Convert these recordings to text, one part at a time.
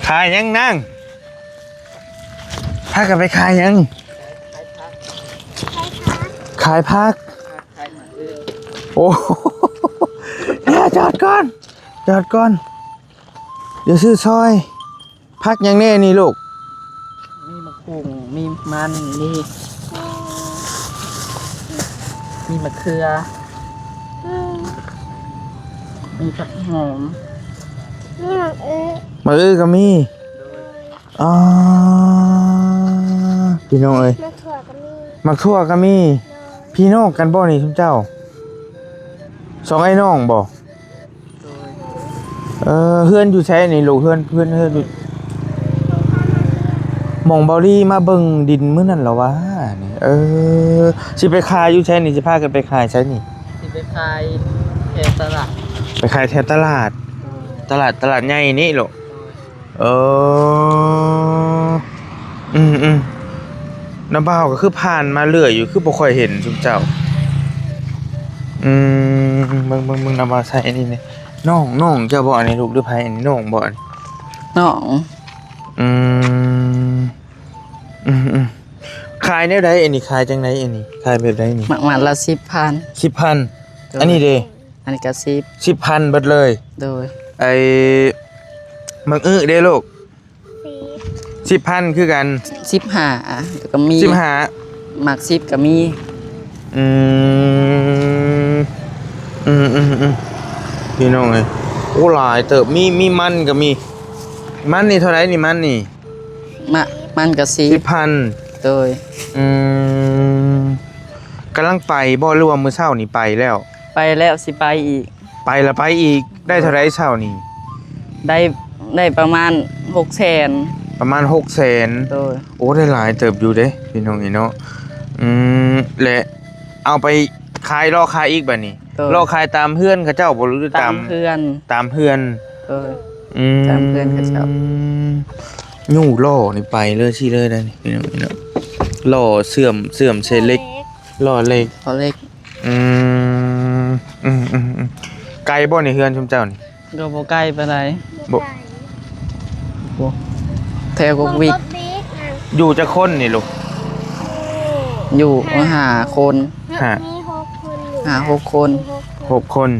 ຂາຍຫຍັງນາງ? ພາກັນໄປຂາຍຫຍັງ? ຂາຍຜັກ. ໂອ້ ດຽວຈອດກ່ອນ ຈອດກ່ອນ ດຽວຊື້ຊອຍ. ຜັກຫຍັງແດ່ນີ້ລູກ? ມີໝາກຫຸ່ງ ມີມັນ ມີ ມີໝາກເຂືອ ມີຜັກຫອມ ມີໝາກອຶ ໝາກອຶກໍມີ. ໂດຍ ອໍ ພີ່ນ້ອງເອີຍ ໝາກຖົ່ວກໍມີ ໝາກຖົ່ວກໍມີ. ໂດຍ ພີ່ນ້ອງກັນບໍ່ນີ້ຊຸມເຈົ້າ? ສອງອ້າຍນ້ອງບໍ່? ໂດຍ ເອີ ເຮືອນຢູ່ໃສນີ້ລູກ? ເຮືອນ ເຮືອນ ເຮືອນຢູ່ ໝ່ອງເບົາລີມາເບິ່ງດິນມື້ນັ້ນລະວ່ານີ້. ເອີ ຊິໄປຂາຍຢູ່ໃສນີ້? ຊິພາກັນໄປຂາຍໃສນີ້? ຊິໄປຂາຍແຖວຕະຫຼາດ ໄປຂາຍແຖວຕະຫຼາດ ຕະຫຼາດ ຕະຫຼາດໃຫຍ່ນີ້ໂລະ. ໂດຍ ເອີ ອືມໆ ນ້າບ່າວກໍຄືຜ່ານມາເລື້ອຍຢູ່ ຄືບໍ່ຄ່ອຍເຫັນຊຸມເຈົ້າ. ອືມ ເບິ່ງໆໆ ນ້າບ່າວໃສ່ອັນນີ້ແດ່. ນ້ອງ ນ້ອງເຈົ້າບໍ່ອັນນີ້ລູກ ຫຼືໃຜອັນນີ້? ນ້ອງບໍ່ອັນນີ້? ນ້ອງ. ອືມ ອືມໆ ຂາຍແນວໃດອັນນີ້? ຂາຍຈັ່ງໃດອັນນີ້? ຂາຍແບບໃດນີ້? ໝາກມັດລະສິບພັນ. ສິບພັນ. ໂດຍ ອັນນີ້ເດ? ອັນນີ້ກໍສິບ ສິບພັນເບິດເລີຍ. ໂດຍ ໄອ້ໝາກອຶເດລູກ? ສິບ ສິບພັນຄືກັນ. ສິບຫ້າ ອ່ະ ກໍມີ ສິບຫ້າ ໝາກສິບກໍມີ. ອືມ ອືມໆໆ ພີ່ນ້ອງເອີຍ ໂອ້ ຫຼາຍເຕີບ. ມີ ມີມັນກໍມີ. ມັນນີ້ເທົ່າໃດນີ້? ມັນນີ້ ມະ ມັນກໍສິບ ສິບພັນ. ໂດຍ ອືມ ກຳລັງໄປບໍ່ ຫຼືວ່າມື້ເຊົ້ານີ້ໄປແລ້ວ? ໄປແລ້ວ ຊິໄປອີກ. ໄປລະໄປອີກ. ໄດ້ເທົ່າໃດເຊົ້ານີ້? ໄດ້ ໄດ້ປະມານຫົກແສນ. ປະມານຫົກແສນ. ໂດຍ ໂອ້ ໄດ້ຫຼາຍເຕີບຢູ່ເດ້ພີ່ນ້ອງເອີຍເນາະ. ອືມ ແລະ ເອົາໄປຂາຍ ເລາະຂາຍອີກບາດນີ້? ໂດຍ ເລາະຂາຍຕາມເຮືອນເຂົາເຈົ້າບໍ່ ຫຼືຕາມ ຕາມເຮືອນ? ຕາມເຮືອນ. ໂດຍ ອືມ ຕາມເຮືອນເຂົາເຈົ້າ. ຍູ້ລໍ້ນີ້ໄປເລີຍ ຊີ້ເລີຍໄດ໋ນີ້ພີ່ນ້ອງເນາະ. ລໍ້ເຊື່ອມ ເຊື່ອມໃສ່ເຫຼັກ ລໍ້ເຫຼັກ ລໍ້ເຫຼັກ. ອືມ ອືມໆໆ ໄກບໍ່ນີ້ເຮືອນຊຸມເຈົ້ານີ້? ກໍບໍ່ໄກປານໃດ. ບໍ່ ບໍ່ ແຖວກົກວິກ. ຢູ່ຈັກຄົນນີ້ລູກ? ຢູ່ຫ້າຄົນ. ຫ້າ ມີຫົກຄົນຢູ່ ຫ້າຫົກຄົນ. ຫົກຄົນ.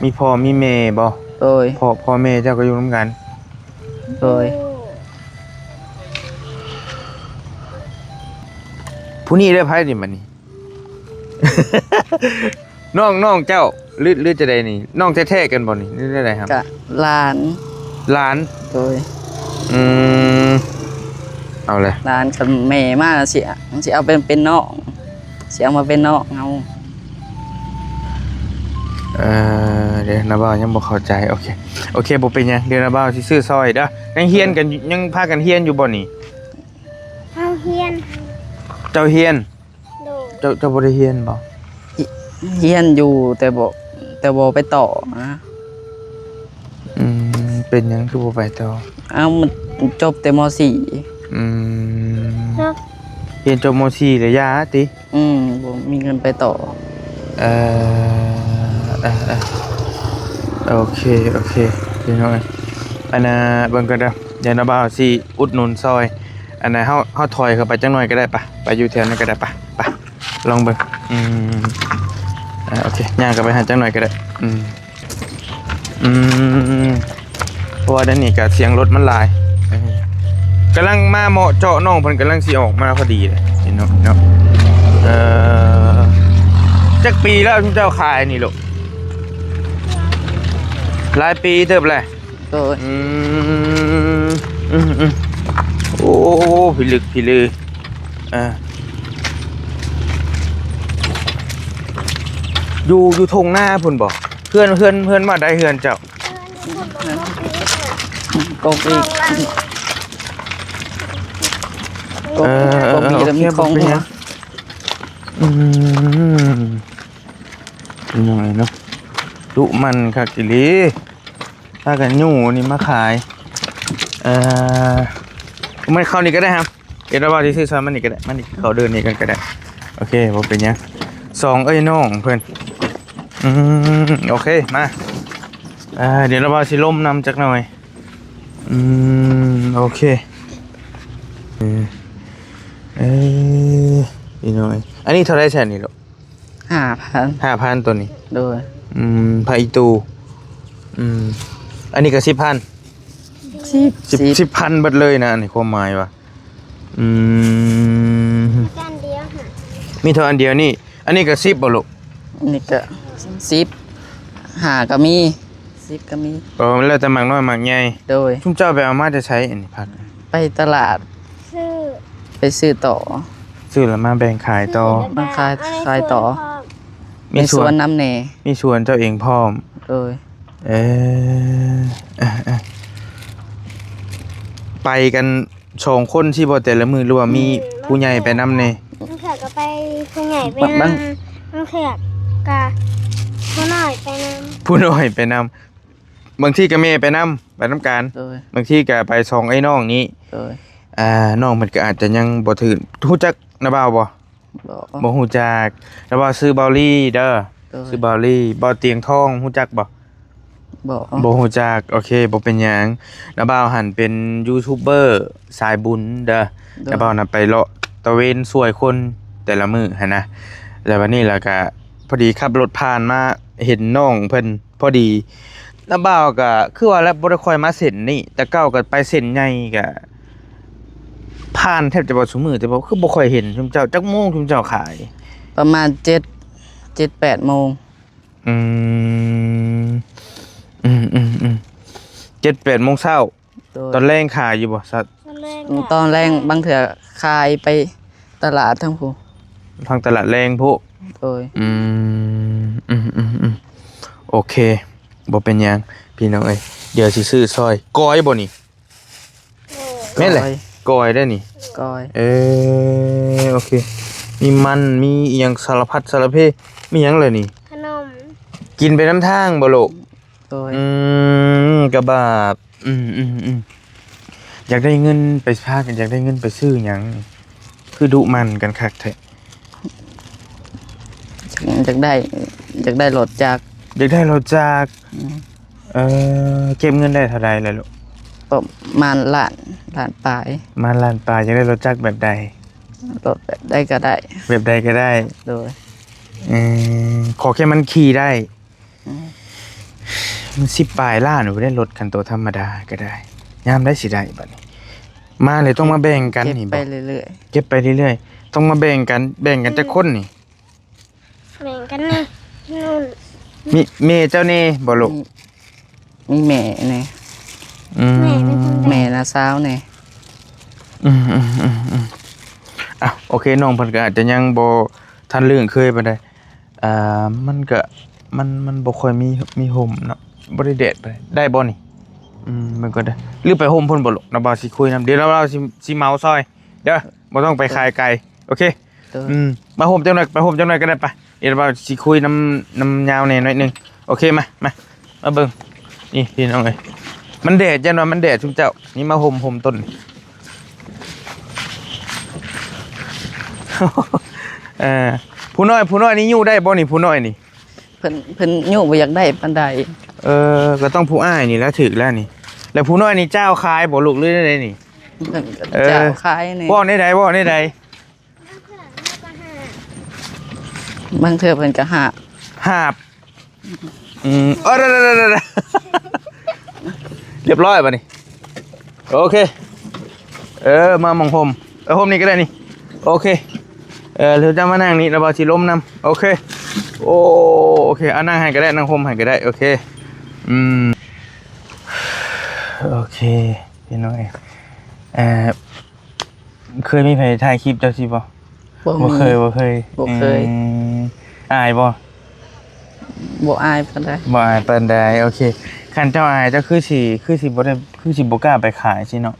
ມີພໍ່ມີແມ່ບໍ່? ໂດຍ ພໍ່ ພໍ່ແມ່ເຈົ້າກໍຢູ່ນຳກັນ? ໂດຍ ຜູ້ນີ້ເດີ ໃຜນີ້ບັດນີ້? ນ້ອງ ນ້ອງເຈົ້າ ຫຼື ຫຼືຈັ່ງໃດນີ້? ນ້ອງແທ້ໆກັນບໍ່ນີ້ ຫຼືແນວໃດ? ກະຫຼານ ຫຼານ. ໂດຍ ອືມ ເອົາແຫຼະ ຫຼານກັບແມ່ມາ ຊິ ຊິເອົາເປັນ ເປັນນ້ອງ ຊິເອົາມາເປັນນ້ອງເຮົາ. ເອີ ດຽວນ້າບ່າວຍັງບໍ່ເຂົ້າໃຈ. ໂອເຄ ໂອເຄ ບໍ່ເປັນຫຍັງ ດຽວນ້າບ່າວຊິຊື້ຊອຍເດີ. ຍັງຮຽນກັນ ຍັງພາກັນຮຽນຢູ່ບໍ່ນີ້? ເຮົາຮຽນ. ເຈົ້າຮຽນ? ໂດຍ ເຈົ້າ ເຈົ້າບໍ່ໄດ້ຮຽນບໍ່? ຮ- ຮຽນຢູ່ ແຕ່ບໍ່ ແຕ່ບໍ່ໄປຕໍ່ນະ. ອືມ ເປັນຫຍັງຄືບໍ່ໄປຕໍ່? ເອົ້າ ມັນຈົບແຕ່ ມໍສີ່. ອືມ ຮຽນຈົບ ມໍສີ່ ແລ້ວຢ່າຕິ? ອືມ ບໍ່ມີເງິນໄປຕໍ່. ເອີ ເອີ ເອີ ໂອເຄ ໂອເຄ ພີ່ນ້ອງເອີຍ ອັນນ່າ ເບິ່ງກ່ອນເດີ ດຽວນ້າບ່າວຊິອຸດໜູນຊ່ອຍ. ອັນນັ້ນ ເຮົາ ເຮົາຖອຍເຂົ້າໄປຈັກໜ່ອຍກໍໄດ້ປະ ໄປຢູ່ແຖວນັ້ນກໍໄດ້ປະ ໄປ ລອງເບິ່ງ. ອືມ ອ່າ ໂອເຄ ຍ່າງເຂົ້າໄປຫັ້ນຈັກໜ່ອຍກໍໄດ້. ອືມ ອືມ ເພາະວ່າດຽວນີ້ກໍສຽງລົດມັນຫຼາຍ. ເອີ ກຳລັງມາເໝາະເຈາະ ນ້ອງເພິ່ນກຳລັງຊິອອກມາພໍດີເລີຍເນາະ ເນາະ. ເອີ ຈັກປີແລ້ວເຈົ້າຂາຍນີ້ລູກ? ຫຼາຍປີເຕີບແລ້ວ. ໂດຍ ອືມ ອືມ ອືມ ໂອ້ ພິລຶກພິລື ອ່າ ຢູ່ ຢູ່ທົ່ງນາພຸ້ນບໍ່? ເຮືອນ ເຮືອນ ເຮືອນບ້ານໃດເຮືອນເຈົ້າ? ກົກວິກ ກົກ ເອີ ກົກວິກ ເອີ ແລ້ວມີ ໂອເຄ ຂອງ ບໍ່ເປັນຫຍັງ. ອືມ ເປັນຫຍັງເນາະ ດຸໝັ່ນຄັກອີ່ຫຼີ. ພາກັນຍູ້ນີ້ມາຂາຍ. ເອີ ມັນເຂົ້ານີ້ກໍໄດ້ ຮະ ເຮັດວ່າຊິຊື້ຊອຍມັນນີ້ກໍໄດ້ ມັນນີ້ເຂົ້າເດີນນີ້ກັນກໍໄດ້. ໂອເຄ ບໍ່ເປັນຫຍັງ ສອງເອີຍນ້ອງເພິ່ນ. ອືມ ໂອເຄ ມາ ເອີ ດຽວລະວ່າຊິລົມນຳຈັກໜ່ອຍ. ອືມ ໂອເຄ ເອີ ເອີ ພີ່ນ້ອງເອີຍ ອັນນີ້ເທົ່າໃດແຊນນີ້ລູກ? ຫ້າພັນ ຫ້າພັນໂຕນີ້ ໂດຍ ອືມ ຜ້າອີ່ຕູ່ ອືມ ອັນນີ້ກໍສິບພັນ ສິບ ສິບ ສິບພັນເບິດເລີຍນະ ອັນນີ້ຄວາມໝາຍວ່າ ອືມ ມີເທົ່າອັນດຽວນີ້ ອັນນີ້ກໍສິບບໍ່ລູກ? ອັນນີ້ກໍສິບ ຫ້າກໍມີ ສິບກໍມີ ເອີ ມັນແລ້ວແຕ່ໝາກນ້ອຍໝາກໃຫຍ່ ໂດຍ ຊຸມເຈົ້າໄປເອົາມາແຕ່ໃສອັນນີ້ຜັກ? ໄປຕະຫຼາດ ຊື້ ໄປຊື້ຕໍ່ ຊື້ແລ້ວມາແບ່ງຂາຍຕໍ່ ຊື້ແລ້ວກໍ ມາຂາຍ ເອົາໃນ ຂາຍຕໍ່ ສວນພ້ອມ ມີສວນ ມີສວນນຳແດ່ ມີສວນເຈົ້າເອງພ້ອມ ໂດຍ ເອີ ເອີ ເອີ ໄປກັນ ສອງຄົນຊິບໍ່ແຕ່ລະມື້ ຫຼືວ່າມີ ອືມ ຜູ້ໃຫຍ່ໄປນຳແດ່? ບາງເທື່ອກໍໄປຜູ້ໃຫຍ່ໄປນຳ ບາງ ບາງເທື່ອກໍຜູ້ນ້ອຍໄປນຳ ຜູ້ນ້ອຍໄປນຳ ບາງທີກໍແມ່ໄປນຳ ໄປນຳກັນ ໂດຍ ບາງທີກໍໄປສອງໄອ້ນ້ອງນີ້ ໂດຍ ອ່າ ນ້ອງເພິ່ນກໍອາດຈະຍັງບໍ່ຖືກ ຮູ້ຈັກນ້າບ່າວບໍ່? ບໍ່ ບໍ່ຮູ້ຈັກ ແຕ່ວ່າຊື່ເບົາລີເດີ ໂດຍ ຊື່ເບົາລີ ເບົາຕຽງທອງ ຮູ້ຈັກບໍ່? ບໍ່ ບໍ່ຮູ້ຈັກ ໂອເຄ ບໍ່ເປັນຫຍັງ ນ້າບ່າວຫັ້ນເປັນຢູທູບເບີສາຍບຸນເດີ ໂດຍ ນ້າບ່າວນະໄປເລາະຕະເວນຊ່ວຍຄົນແຕ່ລະມື້ຫັ້ນນະ ແລ້ວບັດນີ້ລະກະພໍດີຂັບລົດຜ່ານມາເຫັນນ້ອງເພິ່ນ ພໍດີ ນ້າບ່າວກໍຄືວ່າແຫຼະ ບໍ່ໄດ້ຄ່ອຍມາເສັ້ນນີ້ ແຕ່ເກົ່າກໍໄປເສັ້ນໃຫຍ່ ກໍຜ່ານແທບຈະບໍ່ຊຸມື້ ແຕ່ວ່າຄືບໍ່ຄ່ອຍເຫັນຊຸມເຈົ້າ ຈັກໂມງຊຸມເຈົ້າຂາຍ? ປະມານເຈັດ ເຈັດແປດໂມງ ອືມ ອືມໆໆ ເຈັດແປດໂມງເຊົ້າ ໂດຍ ຕອນແລງຂາຍຢູ່ບໍ່? ຕອນແລງ ຕອນແລງ ຂາຍ ບາງເທື່ອຂາຍໄປຕະຫຼາດທາງພຸ້ນ ທາງຕະຫຼາດແລງພຸ້ນ ໂດຍ ອືມ ອືມໆໆ ໂອເຄ ບໍ່ເປັນຫຍັງພີ່ນ້ອງເອີຍ ດຽວຊິຊື້ຊ່ອຍ ກອຍບໍ່ນີ້? ໂດຍ ແມ່ນແຫຼະ ກອຍ ກອຍໄດ໋ນີ້ ກອຍ ເອີ ໂອເຄ ມີມັນ ມີອີ່ຫຍັງສາລະພັດສາລະເພ ມີຫຍັງແຫຼະນີ້? ຂະໜົມ ກິນໄປນຳທາງບໍ່ລູກ? ໂດຍ ອືມ ກະບາບ ອືມໆໆ ຢາກໄດ້ເງິນໄປ ພາກັນຢາກໄດ້ເງິນໄປຊື້ຫຍັງ? ຄືດຸໝັ່ນກັນຄັກແທ້ ຢາກໄດ້ ຢາກໄດ້ລົດຈັກ ຢາກໄດ້ລົດຈັກ ອືມ ເອີ ເກັບເງິນໄດ້ເທົ່າໃດແລ້ວລູກ? ປະມານລ້ານ ລ້ານປາຍ ປະມານລ້ານປາຍ ຢາກໄດ້ລົດຈັກແບບໃດ? ລົດແບບໃດກໍໄດ້ ແບບໃດກໍໄດ້ ໂດຍ ເອີ ຂໍແຄ່ມັນຂີ່ໄດ້ ອືມ ມັນສິບປາຍລ້ານພຸ້ນເດ້ ລົດຄັນໂຕທຳມະດາກໍໄດ້ ຍາມໃດຊິໄດ້ບັດນີ້ ມາແລ້ວຕ້ອງມາແບ່ງກັນ ເກັບ ນີ້ ໄປເລື້ອຍໆ ເກັບໄປເລື້ອຍໆ ຕ້ອງມາແບ່ງກັນ ແບ່ງກັນ ອືມ ຈັກຄົນນີ້? ແບ່ງກັນນີ້ ມີແມ່ເຈົ້າແດ່ບໍ່ລູກ? ມີ ມີແມ່ແດ່ ອືມ ແມ່ເປັນຄົນແບ່ງ ແມ່ນ້າສາວແດ່ ອືມໆໆໆ ອ່ະ ໂອເຄ ນ້ອງເພິ່ນກໍອາດຈະຍັງບໍ່ທັນລຶ້ງເຄີຍປານໃດ ອ່າ ມັນກະ ມັນ ມັນບໍ່ຄ່ອຍມີ ມີຮົ່ມເນາະ ບໍ່ໄດ້ແດດປານໃດ ໄດ້ບໍ່ນີ້? ອືມ ເບິ່ງກ່ອນເດີ ຫຼືໄປຮົ່ມພຸ້ນບໍ່ລູກ? ນ້າບ່າວຊິຄຸຍນຳ ດຽວນ້າບ່າວຊິ ຊິເໝົາຊ່ອຍເດີ ບໍ່ຕ້ອງໄປຂາຍໄກ ໂອເຄ ໂດຍ ອືມ ມາຮົ່ມຈັກໜ່ອຍ ໄປຮົ່ມຈັກໜ່ອຍກໍໄດ້ ໄປ ດຽວວ່າຊິຄຸຍນຳ ນຳຍາວແດ່ໜ້ອຍໜຶ່ງ ໂອເຄ ມາ ມາ ມາເບິ່ງ ນີ້ພີ່ນ້ອງເອີຍ ມັນແດດ ຢ້ານວ່າມັນແດດຊຸມເຈົ້າ ນີ້ມາຮົ່ມ ຮົ່ມຕົ້ນ ເອີ ຜູ້ນ້ອຍ ຜູ້ນ້ອຍນີ້ຢູ່ໄດ້ບໍ່ນີ້ ຜູ້ນ້ອຍນີ້? ເພິ່ນ ເພິ່ນຍູ້ບໍ່ຢາກໄດ້ປານໃດ ເອີ ກໍຕ້ອງຜູ້ອ້າຍນີ້ແຫຼະຖືກແລ້ວນີ້ ແລ້ວຜູ້ນ້ອຍນີ້ເຈົ້າຂາຍບໍ່ລູກ ຫຼືແນວໃດນີ້? ເພິ່ນກໍ ເອີ ເຈົ້າຂາຍນີ້ ເວົ້າແນວໃດ ເວົ້າແນວໃດ? ບາງເທື່ອເພິ່ນກໍຫາບ ຫາບ ອືມ ເອີ ໄດ້ໆໆໆ ຮຽບຮ້ອຍບັດນີ້ ໂອເຄ ເອີ ມາໝ່ອງຮົ່ມ ເອີ ຮົ່ມນີ້ກໍໄດ້ນີ້ ໂອເຄ ເອີ ດຽວເຈົ້າມານັ່ງນີ້ ແລ້ວບ່າວຊິລົມນຳ ໂອເຄ ໂອ ໂອເຄ ອ່າ ນັ່ງໃຫ້ກໍໄດ້ ນັ່ງຮົ່ມໃຫ້ກໍໄດ້ ໂອເຄ ອືມ ໂອເຄ ພີ່ນ້ອງເອີຍ ເອີ ເຄີຍມີໃຜຖ່າຍຄລິບເຈົ້າຊິບໍ່? ບໍ່ ບໍ່ເຄີຍ ບໍ່ເຄີຍ ບໍ່ເຄີຍ ອືມ ອາຍບໍ່? ບໍ່ອາຍປານໃດ ບໍ່ອາຍປານໃດ ໂອເຄ ຄັນເຈົ້າອາຍ ເຈົ້າຄືຊິ ຄືຊິບໍ່ໄດ້ ຄືຊິບໍ່ກ້າໄປຂາຍຊີ້ເນາະ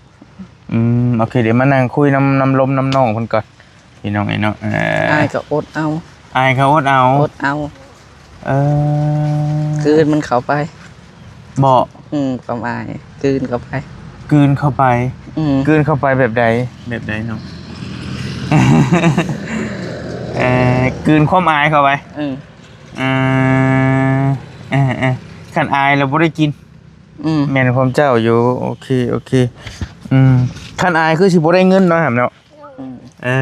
ອືມ ໂອເຄ ດຽວມານັ່ງຄຸຍນຳ ນຳລົມນຳນ້ອງເພິ່ນກ່ອນ ພີ່ນ້ອງເອີຍເນາະ ເອີ ອາຍກໍອົດເອົາ ອາຍກໍອົດເອົາ ອົດເອົາ ເອີ ກືນມັນເຂົ້າໄປ ບໍ່ ອືມ ຄວາມອາຍ ກືນເຂົ້າໄປ ກືນເຂົ້າໄປ ອືມ ກືນເຂົ້າໄປແບບໃດ ແບບໃດເນາະ ເອີ ກືນຄວາມອາຍເຂົ້າໄປ ອືມ ເອີ ເອີ ເອີ ຄັນອາຍແລ້ວບໍ່ໄດ້ກິນ ອືມ ແມ່ນຄວາມເຈົ້າຢູ່. ໂອເຄ ໂອເຄ. ອືມ ຄັນອາຍຄືຊິບໍ່ໄດ້ເງິນເນາະ ຫຳເນາະ. ອືມ ເອີ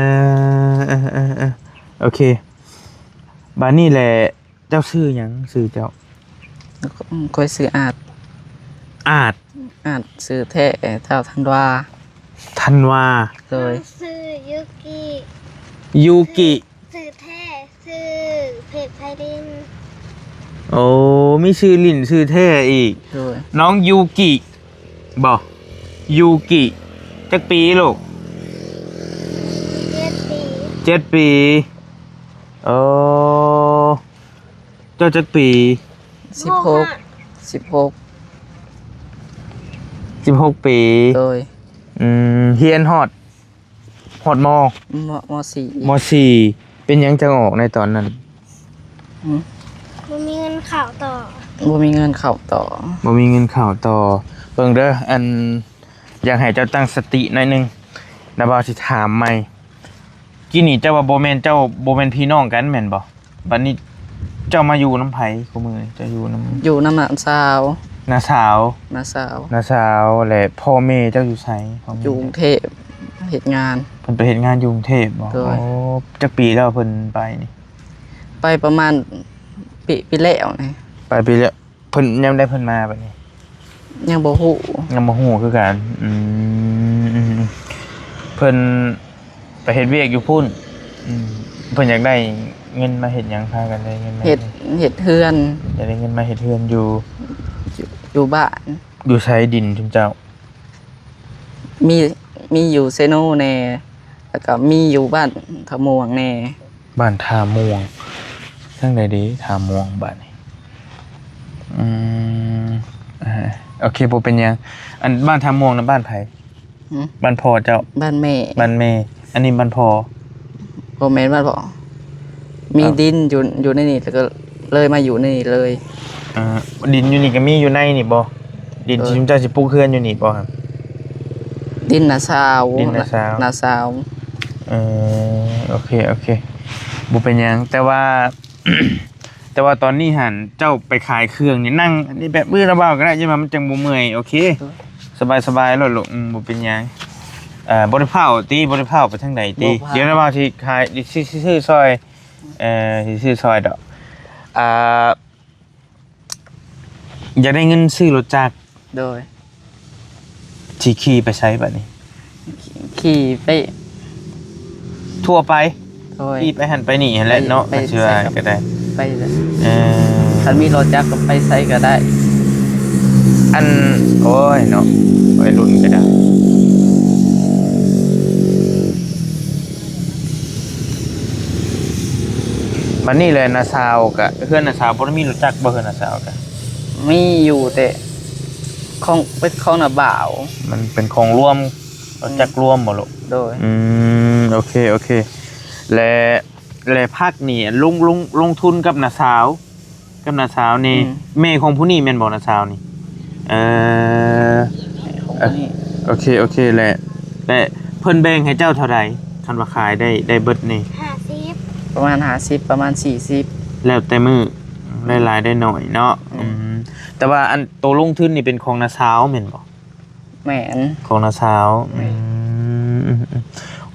ເອີ ເອີ ເອີ ໂອເຄ. ບາດນີ້ແຫຼະ ເຈົ້າຊື່ຫຍັງ? ຊື່ເຈົ້າ? ຂ້ອຍຊື່ອາດ. ອາດ? ອາດ ຊື່ແທ້ເຈົ້າທັນວາ. ທັນວາ. ໂດຍ. ຊື່ຢູກິ. ຢູກິ. ຊື່ແທ້ຊື່ເພດໄພລິນ. ໂອ້ ມີຊື່ຫຼິ້ນຊື່ແທ້ອີກ. ໂດຍ. ນ້ອງຢູກິບໍ? ຢູກິ ຈັກປີລູກ? ເຈັດປີ. ເຈັດປີ. ໂອ້ ເຈົ້າຈັກປີ? ສິບຫົກ. ສິບຫົກ. ສິບຫົກປີ. ໂດຍ. ອືມ ຮຽນຮອດ ຮອດ ມ. ມ. ມ. ສີ່. ມ. ສີ່. ເປັນຫຍັງຈັ່ງອອກໃນຕອນນັ້ນ? ຫືມ? ບໍ່ມີເງິນເຂົ້າຕໍ່. ບໍ່ມີເງິນເຂົ້າຕໍ່. ບໍ່ມີເງິນເຂົ້າຕໍ່. ເບິ່ງເດີ ອັນ ຢາກໃຫ້ເຈົ້າຕັ້ງສະຕິໜ້ອຍໜຶ່ງ ລະບ່າວຊິຖາມໃໝ່. ກີ້ນີ້ເຈົ້າວ່າບໍ່ແມ່ນ ເຈົ້າບໍ່ແມ່ນພີ່ນ້ອງກັນແມ່ນບໍ່? ບັດນີ້ເຈົ້າມາຢູ່ນຳໃຜຄູ່ມື້ນີ້? ເຈົ້າຢູ່ນຳ ຢູ່ນຳນ້າສາວ. ນ້າສາວ. ນ້າສາວ. ນ້າສາວ. ແລະ ພໍ່ແມ່ເຈົ້າຢູ່ໃສ? ພໍ່ແມ່ ຢູ່ກຸງເທບເຮັດງານ. ເພິ່ນໄປເຮັດງານຢູ່ກຸງເທບບໍ? ໂດຍ. ໂອ້ ຈັກປີແລ້ວເພິ່ນໄປນີ້? ໄປປະມານປີ ປີແລ້ວນີ້. ໄປປີແລ້ວ. ເພິ່ນ ຍາມໃດເພິ່ນມາບັດນີ້? ຍັງບໍ່ຮູ້. ຍັງບໍ່ຮູ້ຄືກັນ. ອືມ ເພິ່ນໄປເຮັດວຽກຢູ່ພຸ້ນ. ອືມ ເພິ່ນຢາກໄດ້ເງິນມາເຮັດຫຍັງ? ພາກັນໄດ້ເງິນມາເຮັດ ເຮັດເຮືອນ. ຢາກໄດ້ເງິນມາເຮັດເຮືອນຢູ່ ຢູ່ ຢູ່ບ້ານ. ຢູ່ໃສດິນຊຸມເຈົ້າ? ມີ ມີຢູ່ເຊໂນແດ່ ແລ້ວກໍມີຢູ່ບ້ານທ່າມ່ວງແດ່. ບ້ານທ່າມ່ວງ ທາງໃດເດ ທ່າມ່ວງບາດນີ້? ອືມ ເອີ ໂອເຄ ບໍ່ເປັນຫຍັງ. ອັນບ້ານທ່າມ່ວງນະ ບ້ານໃຜ? ຫືມ? ບ້ານພໍ່ເຈົ້າ. ບ້ານແມ່. ບ້ານແມ່. ອັນນີ້ບ້ານພໍ່. ບໍ່ແມ່ນບ້ານພໍ່ ມີ ເອີ ດິນຢູ່ ຢູ່ໃນນີ້ ແລ້ວກໍເລີຍມາຢູ່ໃນນີ້ເລີຍ. ອ່າ ດິນຢູ່ນີ້ກໍມີຢູ່ໃນນີ້ບໍ່? ດິນ ເອີ ທີ່ຊຸມເຈົ້າຊິປຸກເຮືອນຢູ່ນີ້ບໍ່? ດິນນ້າສາວ. ດິນນ້າສາວ. ນ້າສາວ. ເອີ ໂອເຄ ໂອເຄ ບໍ່ເປັນຫຍັງ. ແຕ່ວ່າ ແຕ່ວ່າຕອນນີ້ຫັ້ນເຈົ້າໄປຂາຍເຄື່ອງນີ້ ນັ່ງນີ້ແບບມື້ລະເວົ້າກໍໄດ້ ຢ່າວ່າມັນຈັ່ງບໍ່ເມື່ອຍ. ໂອເຄ ສະບາຍໆໂລດລູກ. ອືມ ບໍ່ເປັນຫຍັງ. ເອີ ບໍ່ໄດ້ພ້າວຕິ? ບໍ່ໄດ້ພ້າວໄປທາງໃດຕິ? ບໍ່ພ້າວ. ດຽວລະເວົ້າຊິຂາຍ ຊິ ຊິຊື້ຊ່ອຍ. ເອີ ຊິຊື້ຊ່ອຍດອກ. ອ່າ ຢາກໄດ້ເງິນຊື້ລົດຈັກ. ໂດຍ. ຊິຂີ່ໄປໃສບັດນີ້? ຂີ່ໄປທົ່ວໄປ. ໂດຍ. ຂີ່ໄປຫັ້ນໄປນີ້ຫັ້ນແຫຼະເນາະ. ໄປ ໄປໃສກໍໄດ້. ໄປ ເອີ ຄັນມີລົດຈັກກໍໄປໃສກໍໄດ້. ອັນ ໂອ້ຍເນາະ ໄວລຸ້ນກໍໄດ້. ບັດນີ້ແຫຼະ ນ້າສາວກະ ເຮືອນນ້າສາວບໍ່ໄດ້ມີລົດຈັກບໍ່? ເຮືອນນ້າສາວກະມີຢູ່ ແຕ່ຂອງ ເປັນຂອງນ້າບ່າວ. ມັນເປັນຂອງລວມ ລົດຈັກລວມບໍ່ລູກ? ໂດຍ. ອືມ ໂອເຄ ໂອເຄ. ແລະ ແລະ ພັກນີ້ ລົງ ລົງ ລົງທຶນກັບນ້າສາວ ກັບນ້າສາວນີ້. ອືມ. ແມ່ຂອງຜູ້ນີ້ແມ່ນບໍ່ ນ້າສາວນີ້? ເອີ ແມ່ຂອງຜູ້ນີ້. ໂອເຄ ໂອເຄ. ແລະ ແລະ ເພິ່ນແບ່ງໃຫ້ເຈົ້າເທົ່າໃດ ຄັນວ່າຂາຍໄດ້ ໄດ້ເບິດນີ້? ຫ້າສິບ ປະມານຫ້າສິບ ປະມານສີ່ສິບ ແລ້ວແຕ່ມື້ ອືມ ໄດ້ຫຼາຍໄດ້ໜ້ອຍເນາະ. ອືມ. ອືມ ແຕ່ວ່າອັນໂຕລົງທຶນນີ້ເປັນຂອງນ້າສາວແມ່ນບໍ່? ແມ່ນ ຂອງນ້າສາວ. ແມ່ນ. ອື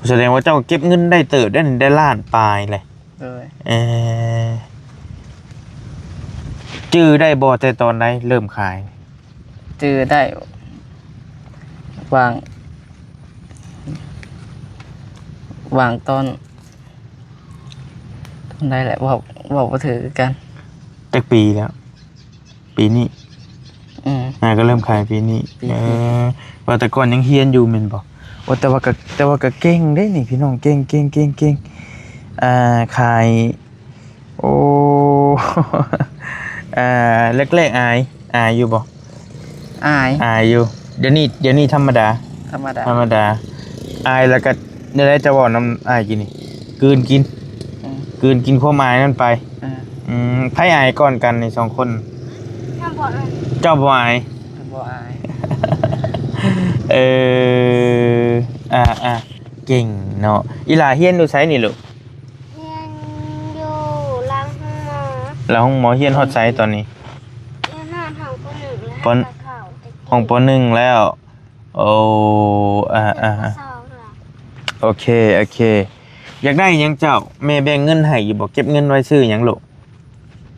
ມ ສະແດງວ່າເຈົ້າເກັບເງິນໄດ້ເຕີບໄດ໋ ໄດ້ລ້ານປາຍເລີຍ. ໂດຍ. ເອີ ຈື່ໄດ້ບໍ່ ແຕ່ຕອນໃດເລີ່ມຂາຍ? ຈື່ໄດ້ ຫວ່າງ ຫວ່າງຕອນ ຕອນໃດແຫຼະ ເວົ້າ ເວົ້າບໍ່ຖືກຄືກັນ. ຈັກປີແລ້ວ? ປີນີ້. ອືມ. ອ່າ ກໍເລີ່ມຂາຍປີນີ້. ປີນີ້. ເອີ ວ່າແຕ່ກ່ອນຍັງຮຽນຢູ່ແມ່ນບໍ່? ໂອ້ ແຕ່ວ່າກໍ ແຕ່ວ່າກໍເກັ່ງເດ້ນີ້ພີ່ນ້ອງ ເກັ່ງ ເກັ່ງ ເກັ່ງ ເກັ່ງ. ອ່າ ຂາຍ ໂອ້ ອ່າ ແລກໆອາຍ ອາຍຢູ່ບໍ່? ອາຍ ອາຍຢູ່. ດຽວນີ້ ດຽວນີ້ທຳມະດາ ທຳມະດາ ທຳມະດາ. ອາຍແລ້ວກໍ ແນວໃດເຈົ້າເວົ້ານຳອ້າຍກີ້ນີ້? ກືນກິນ ອືມ ກືນກິນຄວາມອາຍນັ້ນໄປ. ເອີ ອືມ. ໃຜອາຍກ່ອນກັນນີ້ສອງຄົນ? ເຈົ້າບໍ່ອາຍ ເຈົ້າບໍ່ອາຍ ບໍ່ອາຍ. ເອີ ອ່າໆ ເກັ່ງເນາະ. ອີຫຼ້າຮຽນຢູ່ໃສນີ້ລູກ? ຮຽນຢູ່ຫຼັງໂຮງໝໍ. ຫຼັງໂຮງໝໍ. ຮຽນຮອດໃສຕອນນີ້? ຮຽນຮອດຫ້ອງ ປໍໜຶ່ງ ແລ້ວ ປ- ຫາກໍເຂົ້າ ຫ້ອງ ປໍໜຶ່ງແລ້ວ. ໂອ້ ອ່າ ອ່າ ອ່າ ສອງລະ. ໂອເຄ ໂອເຄ. ຢາກໄດ້ຫຍັງເຈົ້າ? ແມ່ແບ່ງເງິນໃຫ້ຢູ່ບໍ່? ເກັບເງິນໄວ້ຊື້ຫຍັງລູກ?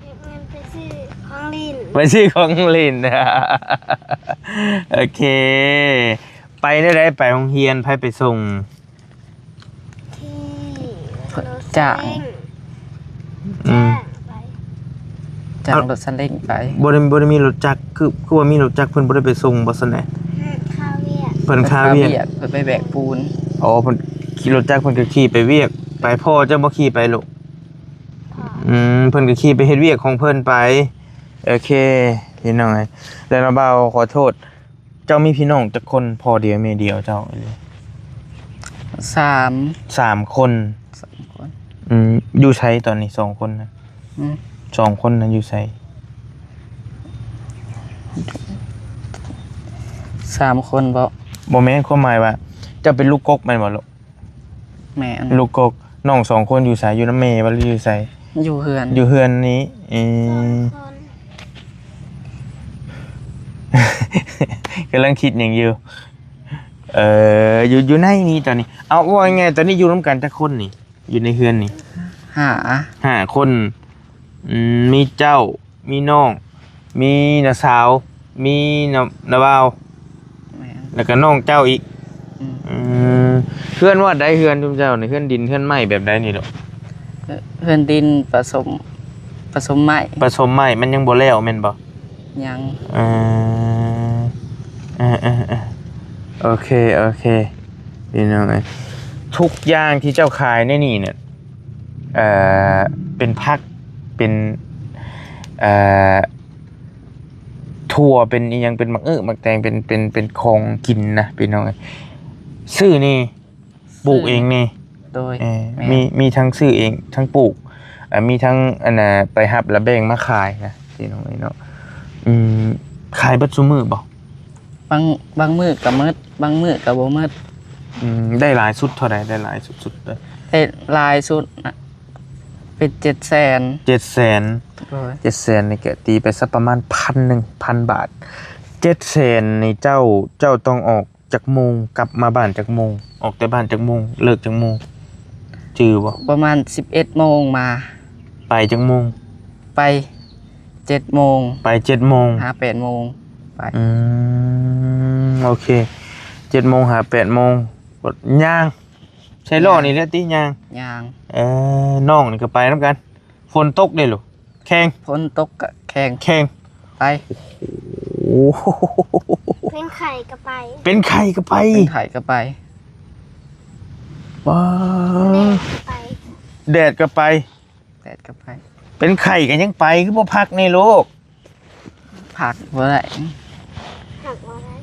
ເກັບເງິນໄປຊື້ຂອງຫຼິ້ນ. ໄປຊື້ຂອງຫຼິ້ນ. ໂອເຄ. ໄປແນວໃດ? ໄປໂຮງຮຽນ ໃຜໄປສົ່ງ? ຂີ່ລົດ ຈ້າງ ສາເລັ້ງ. ອືມ ຈ້າງໄປ ຈ້າງລົດສາເລັ້ງໄປ. ບໍ່ໄດ້ ບໍ່ໄດ້ມີລົດຈັກ. ຄື ຄືວ່າມີລົດຈັກ ເພິ່ນບໍ່ໄດ້ໄປສົ່ງບໍ່ຊັ້ນນະ? ເພິ່ນຄາວຽກ. ເພິ່ນຄາວຽກ. ເພິ່ນຄາວຽກ ເພິ່ນໄປແບກປູນ. ອໍ ເພິ່ນຂີ່ລົດຈັກ ເພິ່ນກໍຂີ່ໄປວຽກ. ໄປ ພໍ່ເຈົ້າບໍ່ຂີ່ໄປລູກ? ພໍ່. ອືມ ເພິ່ນກໍຂີ່ໄປເຮັດວຽກຂອງເພິ່ນໄປ. ໂອເຄ ພີ່ນ້ອງເອີຍ. ແລ້ວລະບ່າວຂໍໂທດ ເຈົ້າມີພີ່ນ້ອງຈັກຄົນ? ພໍ່ດຽວແມ່ດຽວເຈົ້າ? ສາມ. ສາມຄົນ. ສາມຄົນ. ອືມ ຢູ່ໃສຕອນນີ້ສອງຄົນນະ? ອືມ ສອງຄົນນັ້ນຢູ່ໃສ? ສາມຄົນບໍ? ບໍ່ແມ່ນ ຄວາມໝາຍວ່າ ເຈົ້າເປັນລູກກົກແມ່ນບໍ່ລູກ? ແມ່ນ. ລູກກົກ. ນ້ອງສອງຄົນຢູ່ໃສ? ຢູ່ນຳແມ່ບໍ່ ຫຼືຢູ່ໃສ? ຢູ່ເຮືອນ. ຢູ່ເຮືອນນີ້. ເອີ ສອງຄົນ. ກຳລັງຄິດຫຍັງຢູ່? ເອີ ຢູ່ ຢູ່ໃນນີ້ຕອນນີ້. ເອົາ ເວົ້າງ່າຍໆ ຕອນນີ້ຢູ່ນຳກັນຈັກຄົນນີ້? ຢູ່ໃນເຮືອນນີ້ ຫ້າ. ຫ້າຄົນ. ອືມ ມີເຈົ້າ ມີນ້ອງ ມີນ້າສາວ ມີນ້າ ນ້າບ່າວ. ແມ່ນ. ແລ້ວກໍນ້ອງເຈົ້າອີກ. ອືມ ອືມ ເຮືອນວັດໃດ? ເຮືອນຊຸມເຈົ້ານີ້ ເຮືອນດິນ ເຮືອນໄມ້ ແບບໃດນີ້ລູກ? ເຮືອນ ເຮືອນດິນປະສົມ ປະສົມໄມ້. ປະສົມໄມ້. ມັນຍັງບໍ່ແລ້ວແມ່ນບໍ່? ຍັງ. ເອີ ເອີ ເອີ ເອີ ໂອເຄ ໂອເຄ ພີ່ນ້ອງເອີຍ. ທຸກຢ່າງທີ່ເຈົ້າຂາຍໃນນີ້ເນ່ຍ ເອີ ເປັນຜັກ ເປັນ ເອີ ຖົ່ວ ເປັນອີ່ຫຍັງ ເປັນໝາກເອືອກໝາກແຕງ ເປັນ ເປັນ ເປັນຂອງກິນນະ ພີ່ນ້ອງເອີຍ. ຊື້ນີ້ ປູກເອງນີ້. ໂດຍ. ເອີ ແມ່ນ. ມີ ມີທັງຊື້ເອງ ທັງປູກ ເອີ ມີທັງ ອັນນ່າ ໄປຮັບແລ້ວແບ່ງມາຂາຍນະ ພີ່ນ້ອງເອີຍເນາະ. ອືມ ຂາຍເບິດຊຸມື້ບໍ່? ບາງ ບາງມື້ກໍໝົດ ບາງມື້ກໍບໍ່ໝົດ. ອືມ ໄດ້ຫຼາຍສຸດເທົ່າໃດ? ໄດ້ຫຼາຍສຸດໆເລີຍ ໄດ້ຫຼາຍສຸດນະ ເປັນເຈັດແສນ. ເຈັດແສນ. ໂດຍ. ເຈັດແສນນີ້ກໍຕີໄປສັກປະມານພັນໜຶ່ງ ພັນບາດ. ເຈັດແສນນີ້ ເຈົ້າ ເຈົ້າຕ້ອງອອກຈັກໂມງ? ກັບມາບ້ານຈັກໂມງ? ອອກແຕ່ບ້ານຈັກໂມງ? ເລີກຈັກໂມງ? ຈື່ບໍ່? ປະມານສິບເອັດໂມງມາ. ໄປຈັກໂມງ? ໄປເຈັດໂມງ. ໄປເຈັດໂມງ ຫາແປດໂມງໄປ. ອືມ ໂອເຄ ເຈັດໂມງຫາແປດໂມງ ຍ່າງ. ໃຊ້ລໍ້ນີ້ແຫຼະຕິ ຍ່າງ? ຍ່າງ. ເອີ ນ້ອງນີ້ກໍໄປນຳກັນ. ຝົນຕົກເດ້ລູກ? ແຂ່ງ. ຝົນຕົກກະແຂ່ງ. ແຂ່ງ. ໄປ. ໂອ້ໂຫ ເປັນໄຂ້ກະໄປ. ເປັນໄຂ້ກະໄປ. ເປັນໄຂ້ກະໄປ. ວ້າ ແດດກະໄປ. ແດດກະໄປ. ແດດກະໄປ. ເປັນໄຂ້ກະຍັງໄປ ຄືບໍ່ພັກແດ່ລູກ? ພັກບໍ່ໄດ້. ພັກບໍ່ໄດ້.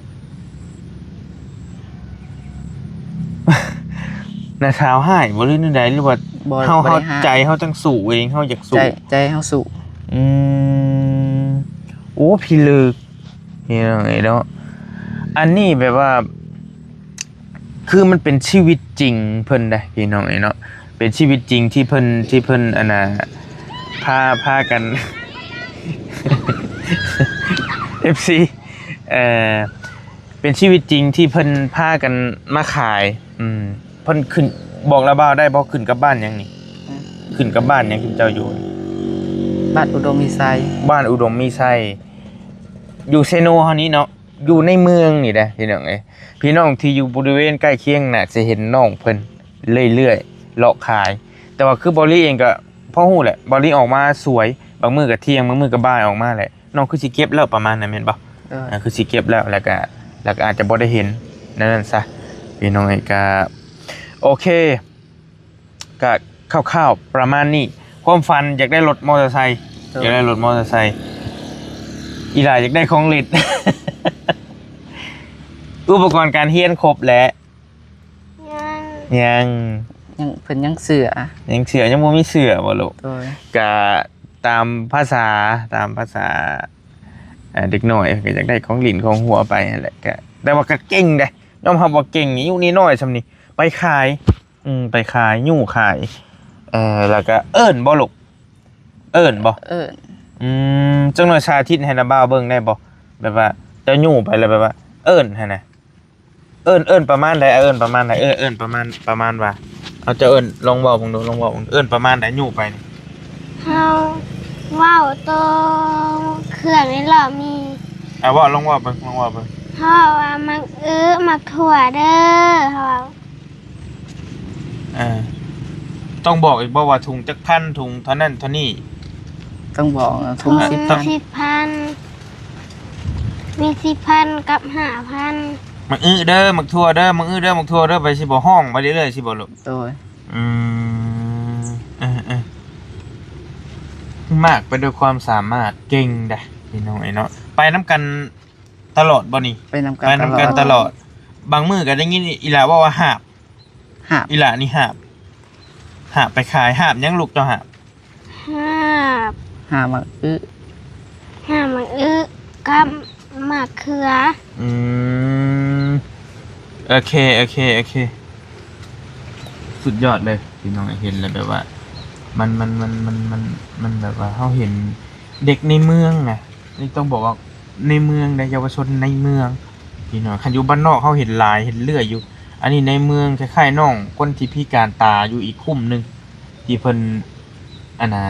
ນ້າສາວຮ້າຍບໍ່ ຫຼືແນວໃດ? ຫຼືວ່າ ບໍ່ ເຮົາ ບໍ່ໄດ້ຮ້າຍ. ເຮົາ ໃຈເຮົາຈັ່ງສູ້ເອງ ເຮົາຢາກສູ້. ໃຈ ໃຈເຮົາສູ້. ອືມ ໂອ້ ພິລຶກ ພີ່ນ້ອງເອີຍເນາະ. ອັນນີ້ແບບວ່າ ຄືມັນເປັນຊີວິດຈິງເພິ່ນເດ້ ພີ່ນ້ອງເອີຍເນາະ. ເປັນຊີວິດຈິງທີ່ເພິ່ນ ທີ່ເພິ່ນ ອັນນ່າ ພາ ພາກັນ ເອັຟຊີ ເອີ ເປັນຊີວິດຈິງທີ່ເພິ່ນພາກັນມາຂາຍ. ອືມ ເພິ່ນຂຶ້ນ ບອກລາວບ່າວໄດ້ບໍ່? ຂຶ້ນກັບບ້ານຫຍັງນີ້? ອືມ ຂຶ້ນກັບບ້ານຫຍັງທີ່ເຈົ້າຢູ່? ບ້ານອຸດົມມີໄຊ. ບ້ານອຸດົມມີໄຊ ຢູ່ເຊໂນເຮົານີ້ເນາະ. ຢູ່ໃນເມືອງນີ້ເດ້ ພີ່ນ້ອງເອີຍ. ພີ່ນ້ອງທີ່ຢູ່ບໍລິເວນໃກ້ຄຽງໜ້າຈະເຫັນນ້ອງເພິ່ນເລື້ອຍໆ ເລາະຂາຍ. ແຕ່ວ່າຄືເບົາລີເອງກໍພໍຮູ້ແຫຼະ ເບົາລີອອກມາສວຍ ບາງມື້ກໍທ່ຽງ ບາງມື້ກໍບ່າຍອອກມາແຫຼະ. ນ້ອງຄືຊິເກັບແລ້ວປະມານນັ້ນແມ່ນບໍ່? ໂດຍ. ອ່າ ຄືຊິເກັບແລ້ວ ແລ້ວກໍ ແລ້ວກໍອາດຈະບໍ່ໄດ້ເຫັນແນວນັ້ນຊະ ພີ່ນ້ອງເອີຍ. ກໍໂອເຄ ກະຄ່າວໆປະມານນີ້. ຄວາມຝັນຢາກໄດ້ລົດມໍເຕີໄຊ. ໂດຍ. ຢາກໄດ້ລົດມໍເຕີໄຊ. ອີຫຼ້າຢາກໄດ້ຂອງຫຼິ້ນ. ອຸປະກອນການຮຽນຄົບແລ້ວ? ຍັງ. ຍັງ. ຍັງ ເພິ່ນຍັງເສື້ອ. ຍັງເສື້ອ ຍັງບໍ່ມີເສື້ອບໍ່ລູກ? ໂດຍ. ກະຕາມພາສາ ຕາມພາສາ ເອີ ເດັກນ້ອຍ ເພິ່ນກໍຢາກໄດ້ຂອງຫຼິ້ນຂອງຫົວໄປຫັ້ນແຫຼະ. ກະ ແຕ່ວ່າກໍເກັ່ງເດ້ ຍອມຮັບວ່າເກັ່ງ. ອາຍຸນ້ອຍໆຊ່ຳນີ້ ໄປຂາຍ ອືມ ໄປຂາຍ ຍູ້ຂາຍ ເອີ ແລ້ວກະເອີ້ນບໍ່ລູກ? ເອີ້ນບໍ່? ເອີ້ນ. ອືມ ຈັກໜ້ອຍສາທິດໃຫ້ນ້າບ່າວເບິ່ງໄດ້ບໍ່? ແບບວ່າ ຈົ້າຍູ້ໄປແລ້ວແບບວ່າເອີ້ນຫັ້ນນະ ເອີ້ນ ເອີ້ນປະມານໃດ? ເອີ້ນປະມານໃດ? ເອີ້ນ ເອີ້ນປະມານ ປະມານວ່າ ເອົາ ເຈົ້າເອີ້ນ ລອງເວົ້າເບິ່ງດູ ລອງເວົ້າເບິ່ງ ເອີ້ນປະມານໃດຍູ້ໄປນີ້? ເຮົາເວົ້າໂຕເຄື່ອງໃນລອບນີ້ ເອົາ ເວົ້າ ລອງເວົ້າເບິ່ງ ລອງເວົ້າເບິ່ງ ເຮົາເວົ້າວ່າ ໝາກອຶ ໝາກຖົ່ວເດີ ເຮົາເວົ້າ ເອີ ຕ້ອງບອກອີກບໍ່ວ່າ ທຸງຈັກພັນ ທຸງເທົ່ານັ້ນເທົ່ານີ້? ຕ້ອງບອກ ເອີ ທຸງສິບພັນ ສິບພັນ ມີສິບພັນກັບຫ້າພັນ. ໝາກອຶເດີ ໝາກຖົ່ວເດີ ໝາກອຶເດີ ໝາກຖົ່ວເດີ ໄປຊິບໍ່ ຮ້ອງໄປເລື້ອຍໆ ຊິບໍ່ລູກ? ໂດຍ ອືມ ເອີໆ ມາກໄປດ້ວຍຄວາມສາມາດ ເກັ່ງໄດ໋ ພີ່ນ້ອງເອີຍເນາະ. ໄປນຳກັນຕະຫຼອດບໍ່ນີ້? ໄປນຳກັນ ໄປນຳກັນຕະຫຼອດ ຕະຫຼອດ. ບາງມື້ກໍໄດ້ຍິນອີ່ຫຼ້າເວົ້າວ່າ ຫາບ ຫາບ ອີ່ຫຼ້ານີ້ຫາບ ຫາບໄປຂາຍ. ຫາບຫຍັງລູກ ເຈົ້າຫາບ? ຫາບ ຫາບໝາກອຶ ຫາບໝາກອຶກັບໝາກເຂືອ. ອືມ ໂອເຄ ໂອເຄ ໂອເຄ ສຸດຍອດເລີຍ ພີ່ນ້ອງ. ເຫັນແລ້ວແບບວ່າ ມັນ ມັນ ມັນ ມັນ ມັນ ມັນແບບວ່າ ເຮົາເຫັນເດັກໃນເມືອງນະ ນີ້ຕ້ອງບອກວ່າໃນເມືອງເດ້ ເຍົາວະຊົນໃນເມືອງ ພີ່ນ້ອງ. ຄັນຢູ່ບ້ານນອກເຮົາເຫັນຫຼາຍ ເຫັນເລື້ອຍຢູ່. ອັນນີ້ໃນເມືອງ ຄ້າຍໆ ນ້ອງຄົນທີ່ພິການຕາຢູ່ອີກກຸ່ມໜຶ່ງ ທີ່ເພິ່ນ ອັນນ່າ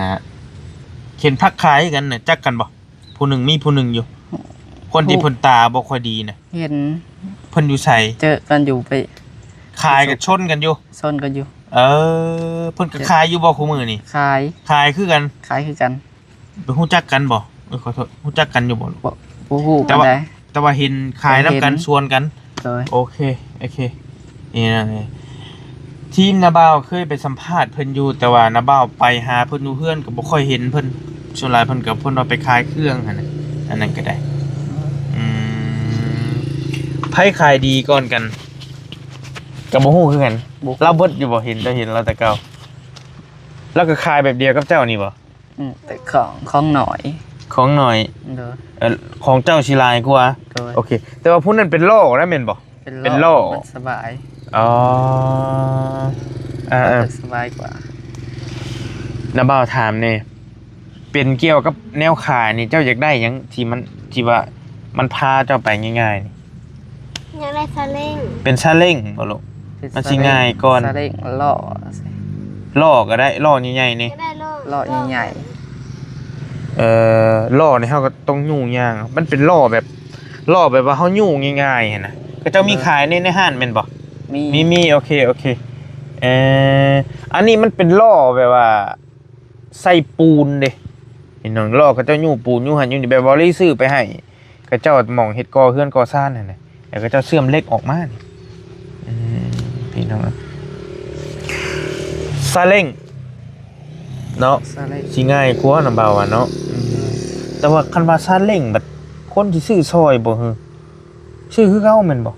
ເຂັນຜັກຂາຍຄືກັນນະ ຈັກກັນບໍ່? ຜູ້ໜຶ່ງມີຜູ້ໜຶ່ງຢູ່ ຄົນທີ່ເພິ່ນຕາບໍ່ຄ່ອຍດີນະ. ເຫັນ ເພິ່ນຢູ່ໃສ? ເຈີກັນຢູ່ໄປ ຂາຍກັນ ຊົນກັນຢູ່ ຊົນກັນຢູ່. ເອີ ເພິ່ນກໍຂາຍຢູ່ບໍ່ຄູ່ມື້ນີ້? ຂາຍ ຂາຍຄືກັນ ຂາຍຄືກັນ. ຮູ້ຈັກກັນບໍ່? ເອີ ຂໍໂທດ ຮູ້ຈັກກັນຢູ່ບໍ່? ບໍ່ ບໍ່ຮູ້ ແຕ່ວ່າ ປານໃດ ແຕ່ວ່າເຫັນຂາຍນຳກັນ ເຫັນ ຊວນກັນ. ໂດຍ ໂອເຄ ໂອເຄ ນີ້ນະ ທີມນ້າບ່າວເຄີຍໄປສຳພາດເພິ່ນຢູ່ ແຕ່ວ່ານ້າບ່າວໄປຫາເພິ່ນຢູ່ເຮືອນກໍບໍ່ຄ່ອຍເຫັນເພິ່ນ. ສ່ວນຫຼາຍເພິ່ນກໍ ເພິ່ນວ່າໄປຂາຍເຄື່ອງຫັ້ນນະ ອັນນັ້ນກໍໄດ້. ອືມ ໃຜຂາຍດີກ່ອນກັນ ກໍບໍ່ຮູ້ຄືກັນ. ບໍ່ ລາວເບິດຢູ່ບໍ່? ເຫັນ ເຈົ້າເຫັນລາວແຕ່ເກົ່າ ລາວກໍຂາຍແບບດຽວກັບເຈົ້ານີ້ບໍ່? ອືມ ແຕ່ຂອງ ຂອງໜ້ອຍ ຂອງໜ້ອຍ. ໂດຍ ເອີ ຂອງເຈົ້າຊິຫຼາຍກວ່າ. ໂດຍ ໂອເຄ ແຕ່ວ່າຜູ້ນັ້ນເປັນລໍ້ນະ ແມ່ນບໍ່? ເປັນລໍ້ ເປັນລໍ້ ມັນສະບາຍ. ອໍ ເອີ ເອີ ສະບາຍກວ່າ. ນ້າບ່າວຖາມແດ່ ເປັນກ່ຽວກັບແນວຂາຍນີ້ ເຈົ້າຢາກໄດ້ຫຍັງທີ່ມັນ ທີ່ວ່າມັນພາເຈົ້າໄປງ່າຍໆນີ້? ຢາກໄດ້ຊາເລ້ງ. ເປັນຊາເລ້ງບໍ່ລູກ? ເປັນ ມັນຊິງ່າຍກ່ອນ ຊາເລ້ງ ລໍ້ ລໍ້ກໍໄດ້ ລໍ້ໃຫຍ່ໆນີ້ ກໍໄດ້ລໍ້ ລໍ້ໃຫຍ່ໆ. ເອີ ລໍ້ນີ້ເຮົາກໍຕ້ອງຍູ້ຍ່າງ ມັນເປັນລໍ້ແບບ ລໍ້ແບບວ່າເຮົາຍູ້ງ່າຍໆຫັ້ນນະ. ເຂົາເຈົ້າມີຂາຍໃນ ໃນຮ້ານແມ່ນບໍ່? ມີ ມີ ມີ ໂອເຄ ໂອເຄ. ເອີ ອັນນີ້ມັນເປັນລໍ້ແບບວ່າໃສ່ປູນເດ້ ພີ່ນ້ອງ. ລໍ້ເຂົາເຈົ້າຍູ້ປູນ ຍູ້ຫັ້ນຍູ້ນີ້ ແບບວ່າລີ້ຊື້ໄປໃຫ້ ເຂົາເຈົ້າໝ່ອງເຮັດກໍ່ເຮືອນກໍ່ຊານຫັ້ນນະ ແລ້ວເຂົາເຈົ້າເຊື່ອມເຫຼັກອອກມານີ້. ອືມ ພີ່ນ້ອງ ຊາເລ້ງເນາະ ຊາເລ້ງ ຊິງ່າຍກວ່ານຳບ່າວວ່າເນາະ. ອືມ ແຕ່ວ່າຄັນວ່າຊາເລ້ງບັດ ຄົນຊິຊື້ຊ່ອຍບໍ່? ຊື້ຄືເກົ່າແມ່ນບໍ່?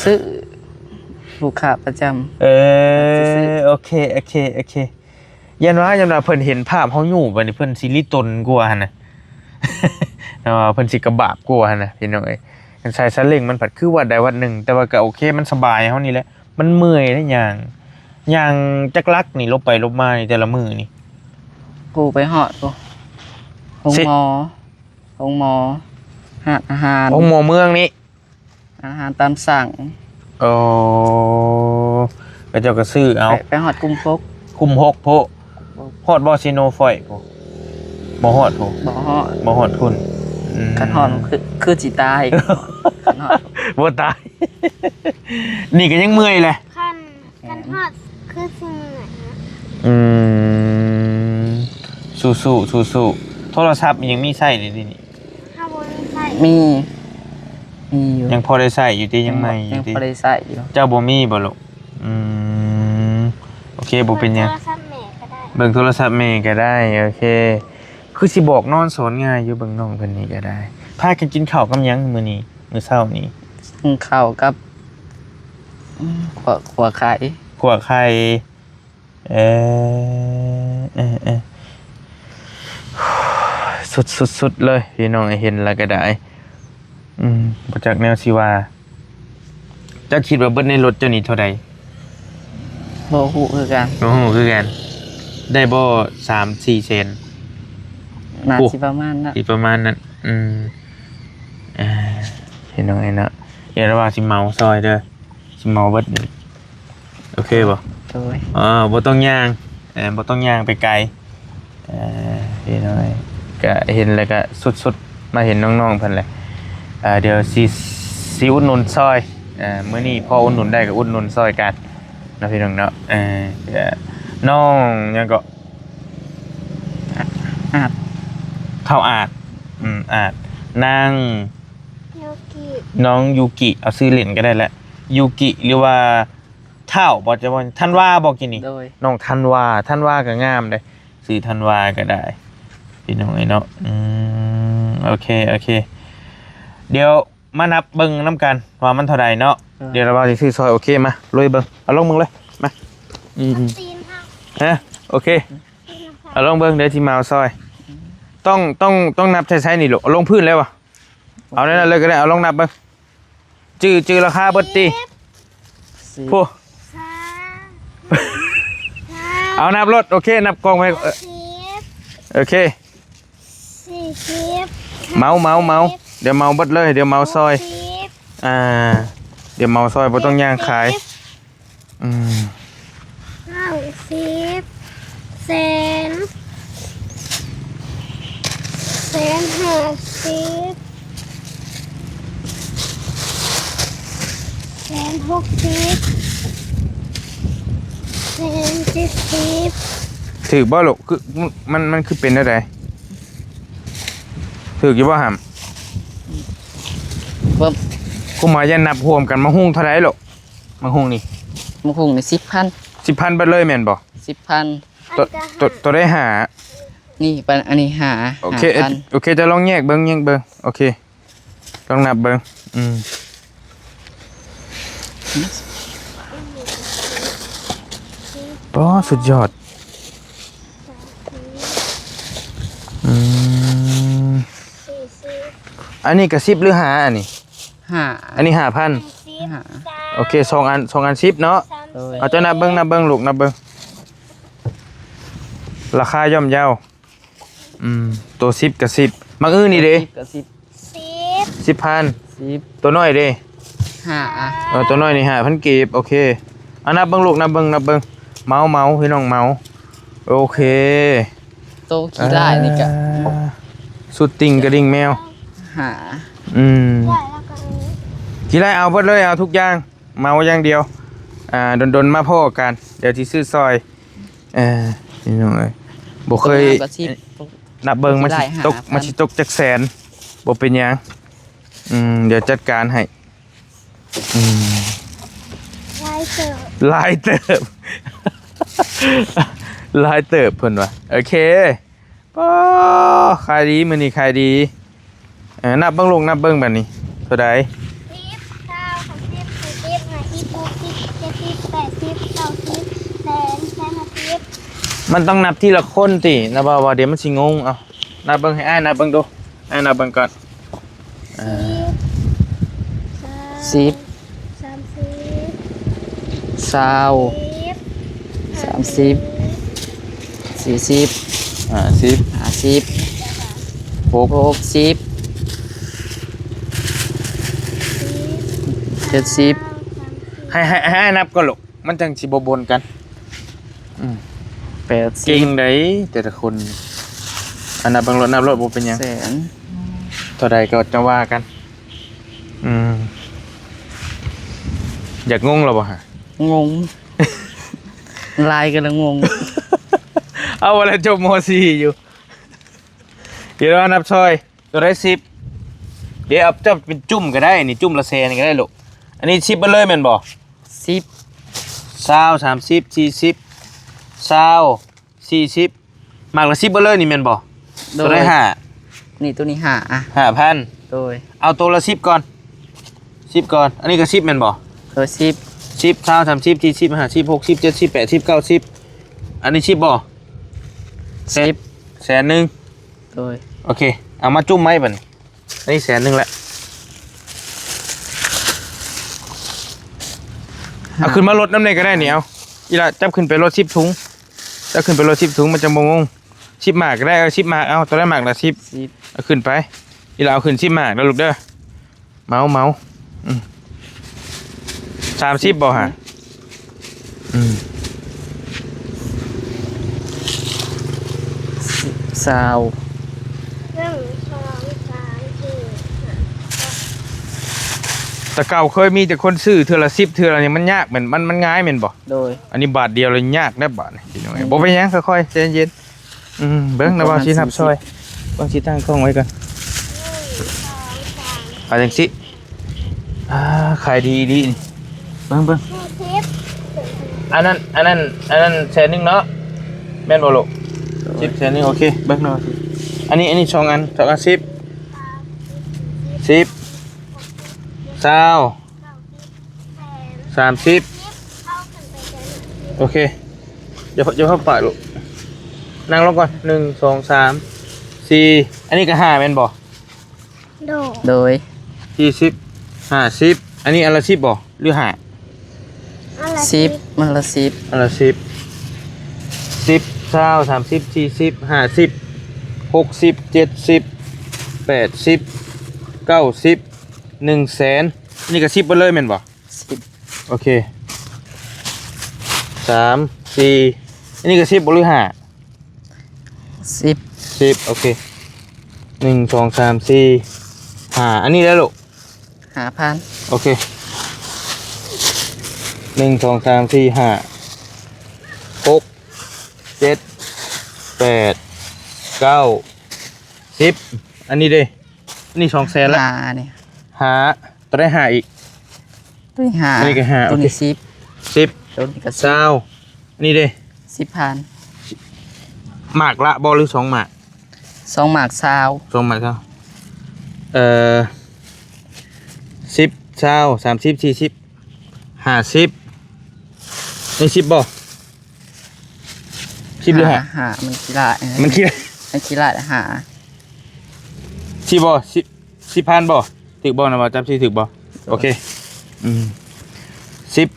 ຊື້ ລູກຄ້າປະຈຳ. ເອີ ໂອເຄ ໂອເຄ ໂອເຄ. ຢ້ານວ່າ ຢ້ານວ່າເພິ່ນເຫັນພາບເຮົາຍູ້ໄປນີ້ ເພິ່ນຊິລິຕົນກວ່າຫັ້ນນະ ເນາະ ເພິ່ນຊິກະບາບກວ່າຫັ້ນນະ ພີ່ນ້ອງເອີຍ. ໃສ່ຊາເລ້ງມັນພັດຄືວັດໃດວັດໜຶ່ງ ແຕ່ວ່າກໍໂອເຄ ມັນສະບາຍເຮົານີ້ແຫຼະ. ມັນເມື່ອຍເດ້ຍ່າງ ຍ່າງຈັກຫຼັກນີ້ ລົບໄປລົບມານີ້ ແຕ່ລະມື້ນີ້? ຜູ້ໄປຮອດພຸ້ນ ໂຮງໝໍ ໂຮງໝໍ ຮ້ານອາຫານ ໂຮງໝໍເມືອງນີ້. ອາຫານຕາມສັ່ງ. ໂອ້ ເຂົາເຈົ້າກໍຊື້ເອົາ. ໄປ ໄປຮອດກຸ່ມຫົກ ກຸ່ມຫົກພຸ້ນ. ຮອດບໍ່ ຊີໂນຟອຍພຸ້ນ? ບໍ່ຮອດພຸ້ນ ບໍ່ຮອດ ບໍ່ຮອດພຸ້ນ. ອືມ ຄັນຮອດຄື ຄືຊິຕາຍ ຄັນຮອດ ບໍ່ຕາຍ. ນີ້ກໍຍັງເມື່ອຍແຫຼະ ຄັນ ຄັນຮອດຄືຊິເມື່ອຍນະ. ອືມ ສູ້ໆ ສູ້ໆ. ໂທລະສັບຍັງມີໃຊ້ຢູ່ຕິນີ້? ເຮົາບໍ່ມີໃຊ້. ມີ ມີຢູ່ ຍັງພໍໄດ້ໃຊ້ຢູ່ຕິ? ຍັງໃໝ່ຢູ່ຕິ? ຍັງພໍໄດ້ໃຊ້ຢູ່. ເຈົ້າບໍ່ມີບໍ່ລູກ? ອືມ ໂອເຄ ບໍ່ເປັນຫຍັງ ເບິ່ງໂທລະສັບແມ່ກໍໄດ້ ເບິ່ງໂທລະສັບແມ່ກໍໄດ້. ໂອເຄ ຄືຊິບອກນອນສອນງ່າຍຢູ່ ເບິ່ງນ້ອງເພິ່ນນີ້ກໍໄດ້. ພາກັນກິນເຂົ້າກັບຫຍັງມື້ນີ້? ມື້ເຊົ້ານີ້ ກິນເຂົ້າກັບ ອືມ ຂົ້ວ ຂົ້ວໄຂ່ ຂົ້ວໄຂ່. ເອີ ເອີ ເອີ ສຸດ ສຸດ ສຸດເລີຍ ພີ່ນ້ອງເອີຍ ເຫັນແລ້ວກໍໄດ້ ອືມ ບໍ່ຈັກແນວຊິວ່າ. ເຈົ້າຄິດວ່າເບິດໃນລົດເຈົ້ານີ້ເທົ່າໃດ? ບໍ່ຮູ້ຄືກັນ ບໍ່ຮູ້ຄືກັນ. ໄດ້ບໍ່ ສາມສີ່ແສນ? ໜ້າ ໂອ້ ຊິປະມານນັ້ນ ຊິປະມານນັ້ນ. ອືມ ອ່າ ພີ່ນ້ອງເອີຍເນາະ ດຽວລະວ່າຊິເໝົາຊ່ອຍເດີ ຊິເໝົາເບິດນີ້ ໂອເຄບໍ່? ໂດຍ ເອີ ບໍ່ຕ້ອງຍ່າງ ເອີ ບໍ່ຕ້ອງຍ່າງໄປໄກ ເອີ ພີ່ນ້ອງເອີຍ ກະເຫັນແລ້ວກະສຸດໆ ມາເຫັນນ້ອງໆເພິ່ນແຫຼະ ເອີ ດຽວຊິ ຊິອຸດໜູນຊ່ອຍ ເອີ ມື້ນີ້ພໍອຸດໜູນໄດ້ກະອຸດໜູນຊ່ອຍກັນເນາະ ພີ່ນ້ອງເນາະ ເອີ ກະ ນ້ອງຫຍັງເກາະ? ອາດ ທ້າວອາດ ອືມ ອາດ ນາງ ຢູກິ ນ້ອງຢູກິ ເອົາຊື່ຫຼິ້ນກະໄດ້ແຫຼະ ຢູກິ ຫຼືວ່າ ທ້າວບໍ່ ຈະວ່າ ທັນວາບໍ່ ກີ້ນີ້? ໂດຍ ນ້ອງທັນວາ ທັນວາກະງາມເດ້ ຊື່ທັນວາກະໄດ້ ພີ່ນ້ອງເອີຍເນາະ ອືມ ໂອເຄ ໂອເຄ ດຽວມານັບເບິ່ງນຳກັນວ່າມັນເທົ່າໃດເນາະ ເອີ ດຽວລະວ່າຊິຊື້ຊ່ອຍ ໂອເຄ ມາລຸຍເບິ່ງ ເອົາລົງເບິ່ງເລີຍ ມາ ອືມ ຕີນເຮົາ ຮະ ໂອເຄ ຕີນເຮົາ ເອົາລົງເບິ່ງ ດຽວຊິມາເອົາຊ່ອຍ ຕ້ອງ ຕ້ອງ ຕ້ອງນັບໃສ່ໃສນີ້ລູກ ເອົາລົງພື້ນເລີຍບໍ່? ເອົາແນວນັ້ນເລີຍກະໄດ້ ເອົາລອງນັບເບິ່ງ ຈື່ ຈື່ລາຄາເບິດຕິ ສິບ ໂອ້ ສາມ ເອົານັບໂລດ ໂອເຄ ນັບກອງໄວ້ ເອີ ຫ້າສິບ ໂອເຄ ສີ່ສິບ ເໝົາ ເໝົາ ເໝົາ ຫ້າສິບ ດຽວເໝົາເບິດເລີຍ ດຽວເໝົາຊ່ອຍ ຫົກສິບ ອ່າ ດຽວເໝົາຊ່ອຍ ບໍ່ຕ້ອງຍ່າງຂາຍ ເຈັດສິບ ອືມ ເກົ້າສິບ ແສນ ແສນຫ້າສິບ ແສນຫົກສິບ ແສນເຈັດສິບ ຖືກບໍ່ລູກ? ຄື ມັນ ມັນຄືເປັນແນວໃດ? ຖືກຢູ່ບໍ່ຫຳ? ເບິ່ງ ຄູໝາຢ່ານັບຮວມກັນ ໝາກຫຸ່ງເທົ່າໃດລູກ? ໝາກຫຸ່ງນີ້ ໝາກຫຸ່ງນີ້ສິບພັນ ສິບພັນເບິດເລີຍແມ່ນບໍ່? ສິບພັນ ໂຕ ໂຕ ໂຕໃດຫ້າ? ນີ້ ອັນນີ້ຫ້າ ໂອເຄ ຫ້າພັນ ໂອເຄ ຈະລອງແຍກເບິ່ງ ແຍກເບິ່ງ ໂອເຄ ລອງນັບເບິ່ງ ອືມ ປາ ສຸດຍອດ ອືມ ອັນນີ້ກະສິບຫຼືຫ້າ ອັນນີ້? ຫ້າ ອັນນີ້ຫ້າພັນ ຫ້າ ໂອເຄ ສອງອັນ ສອງອັນສິບເນາະ ໂດຍ ເອົາ ເຈົ້ານັບເບິ່ງ ນັບເບິ່ງລູກ ນັບເບິ່ງ ລາຄາຍ່ອມເຍົາ ອືມ ໂຕສິບກະສິບ ໝາກອື່ນນີ້ເດ? ສິບກະສິບ ສິບ ສິບພັນ ສິບ ໂຕນ້ອຍເດ? ຫ້າ ເອີ ໂຕນ້ອຍນີ້ຫ້າພັນກີບ ໂອເຄ ເອົາ ນັບເບິ່ງລູກ ນັບເບິ່ງ ນັບເບິ່ງ ເໝົາ ເໝົາ ພີ່ນ້ອງ ເໝົາ ໂອເຄ ໂຕຂີ້ລ້າຍນີ້ກະ ເອີ ສຸດຕິ່ງກະດິ່ງແມວ ຫ້າ ອືມ ຂີ້ລ້າຍເອົາເບິດເລີຍ ເອົາທຸກຢ່າງ ເໝົາຢ່າງດຽວ ອ່າ ດົນໆມາພໍ້ກັນ ດຽວຊິຊື້ຊ່ອຍ ເອີ ພີ່ນ້ອງເອີຍ ບໍ່ເຄີຍ ໂຕງາມກະສິບ ນັບເບິ່ງ ມັນຊິຕົກ ມັນຊິຕົກຈັກແສນ ບໍ່ເປັນຫຍັງ ອືມ ດຽວຈັດການໃຫ້ ອືມ ຫຼາຍເຕີບ ຫຼາຍເຕີບ ຫຼາຍເຕີບເພິ່ນວ່າ ໂອເຄ ປ້າ ຂາຍດີ ມື້ນີ້ຂາຍດີ ເອີ ນັບເບິ່ງລູກ ນັບເບິ່ງບາດນີ້ ເທົ່າໃດ? ສິບ ຊາວ ສາມສິບ ສີ່ສິບ ຫ້າສິບ ຫົກສິບ ເຈັດສິບ ແປດສິບ ເກົ້າສິບ ແສນ ແສນຫ້າສິບ ມັນຕ້ອງນັບທີລະຄົນຕິ ນັບວ່າ ວ່າດຽວມັນຊິງົງ ເອົາ ນັບເບິ່ງ ໃຫ້ອ້າຍນັບເບິ່ງດູ ອ້າຍນັບເບິ່ງກ່ອນ ເອີ ສິບ ສາມສິບ ຊາວ ສາມສິບ ສີ່ສິບ ຫ້າສິບ ຫ້າສິບ ຫົກສິບ ເຈັດສິບ ໃຫ້ ໃຫ້ ໃຫ້ນັບກ່ອນລູກ ມັນຈັ່ງຊິບໍ່ປົນກັນ ອືມ ແປດສິບ ເກັ່ງໃດແຕ່ລະຄົນ ອັນ ນັບເບິ່ງໂລດ ນັບໂລດ ບໍ່ເປັນຫຍັງ ແສນ ເທົ່າໃດກະຈັ່ງວ່າກັນ ອືມ ຢາກງົງແລ້ວບໍ່ຫະ? ງົງ ຫຼາຍກະລະງົງ ເອົາ ວ່າແລ້ວຈົບ ມ.ສີ່ ຢູ່ ດຽວເຮົານັບຊ່ອຍ ໂຕໃດສິບ ດຽວເອົາຈັບເປັນຈຸ້ມກະໄດ້ ນີ້ຈຸ້ມລະແສນກະໄດ້ລູກ ອັນນີ້ສິບເບິດເລີຍແມ່ນບໍ່? ສິບ ຊາວ ສາມສິບ ສີ່ສິບ ຊາວ ສີ່ສິບ ໝາກລະສິບເບິດເລີຍນີ້ແມ່ນບໍ່? ໂຕໃດຫ້າ? ນີ້ ໂຕນີ້ຫ້າ ອ່ະ ຫ້າພັນ ໂດຍ ເອົາໂຕລະສິບກ່ອນ ສິບກ່ອນ ອັນນີ້ກະສິບແມ່ນບໍ່? ໂດຍ ສິບ ສິບ ຊາວ ສາມສິບ ສີ່ສິບ ຫ້າສິບ ຫົກສິບ ເຈັດສິບ ແປດສິບ ເກົ້າສິບ ອັນນີ້ສິບບໍ່? ສິບ ແສນໜຶ່ງ ໂດຍ ໂອເຄ ເອົາມາຈຸ້ມໄວ້ບາດນີ້ ອັນນີ້ແສນໜຶ່ງແຫຼະ ເອົາຂຶ້ນມາລົດນຳແດ່ກະໄດ້ນີ້ ເອົາ ອີ່ຫຼ້າ ຈັບຂຶ້ນໄປລົດສິບຖົງ ຈັບຂຶ້ນໄປລົດສິບຖົງ ມັນຈັ່ງບໍ່ງົງ ສິບໝາກກະໄດ້ ເອົາ ສິບໝາກ ເອົາ ໂຕໃດໝາກລະສິບ ສິບ ເອົາຂຶ້ນໄປ ອີ່ຫຼ້າ ເອົາຂຶ້ນສິບໝາກນະລູກເດີ ເມົາ ເມົາ ອືມ ສາມສິບບໍ່ຫະ? ອືມ ຊາວ ໜຶ່ງ ສອງ ສາມ ສີ່ ຫ້າ ແຕ່ເກົ່າເຄີຍມີແຕ່ຄົນຊື້ເທື່ອລະສິບ ເທື່ອລະນີ້ ມັນຍາກແມ່ນ ມັນ ມັນງ່າຍແມ່ນບໍ່? ໂດຍ ອັນນີ້ບາດດຽວລະຍາກແລ້ວບາດນີ້ ພີ່ນ້ອງເອີຍ ອືມ ບໍ່ເປັນຫຍັງ ຄ່ອຍໆ ໃຈເຢັນ. ອືມ ເບິ່ງນະບ່າວຊິນັບຊ່ອຍ ເບິ່ງຊິຕັ້ງກ້ອງໄວ້ກ່ອນ ເອົາຈັ່ງຊີ້ ອ່າ ຂາຍດີອີ່ຫຼີນີ້ ເບິ່ງ ເບິ່ງ ຫ້າສິບ ອັນນັ້ນ ອັນນັ້ນ ອັນນັ້ນແສນໜຶ່ງເນາະ ແມ່ນບໍ່ລູກ? ສິບ ແສນໜຶ່ງ ໂອເຄ ເບິ່ງນະ ອັນນີ້ ອັນນີ້ສອງອັນ ສອງອັນ ສິບ ສິບ ຊາວ ສາມສິບ ໂອເຄ ຢ່າ ຢ່າເຂົ້າປາກລູກ ນັ່ງລົງກ່ອນ ໜຶ່ງ ສອງ ສາມ ສີ່ ອັນນີ້ກະຫ້າແມ່ນບໍ່? ໂດຍ ໂດຍ ສີ່ສິບ ຫ້າສິບ ອັນນີ້ອັນລະສິບບໍ່ ຫຼືຫ້າ? ອັນລະສິບ ສິບ ອັນລະສິບ ອັນລະສິບ ສິບ ຊາວ ສາມສິບ ສີ່ສິບ ຫ້າສິບ ຫົກສິບ ເຈັດສິບ ແປດສິບ ເກົ້າສິບ ໜຶ່ງແສນ ນີ້ກະສິບເບິດເລີຍແມ່ນບໍ່? ສິບ ໂອເຄ ສາມ ສີ່ ອັນນີ້ກະສິບບໍ່ ຫຼືຫ້າ? ສິບ ສິບ ໂອເຄ ໜຶ່ງ ສອງ ສາມ ສີ່ ຫ້າ ອັນນີ້ແຫຼະລູກ ຫ້າພັນ ໂອເຄ ໜຶ່ງ ສອງ ສາມ ສີ່ ຫ້າ ຫົກ ເຈັດ ແປດ ເກົ້າ ສິບ ອັນນີ້ເດ້ ອັນນີ້ສອງແສນລະ ຫ້າ ນີ້ ຫ້າ ໂຕໃດຫ້າອີກ? ໂຕນີ້ຫ້າ ອັນນີ້ກະຫ້າ ໂຕນີ້ ໂອເຄ ສິບ ສິບ ໂຕນີ້ກະສິບ ຊາວ ອັນນີ້ເດ້ ສິບພັນ ໝາກລະບໍ່ ຫຼືສອງໝາກ? ສອງໝາກຊາວ ສອງໝາກຊາວ ເອີ ສິບ ຊາວ ສາມສິບ ສີ່ສິບ ຫ້າສິບ ນີ້ສິບບໍ່? ສິບຫຼືຫ້າ? ຫ້າ ຫ້າ ມັນຂີ້ລ້າຍ ມັນຂີ້ ມັນຂີ້ລ້າຍ ຫ້າ ສິບບໍ່? ສິບ ສິບພັນບໍ່? ຖືກບໍ່ນະ ວ່າຈັບຊິຖືກບໍ່? ໂອເຄ ອືມ ສິບ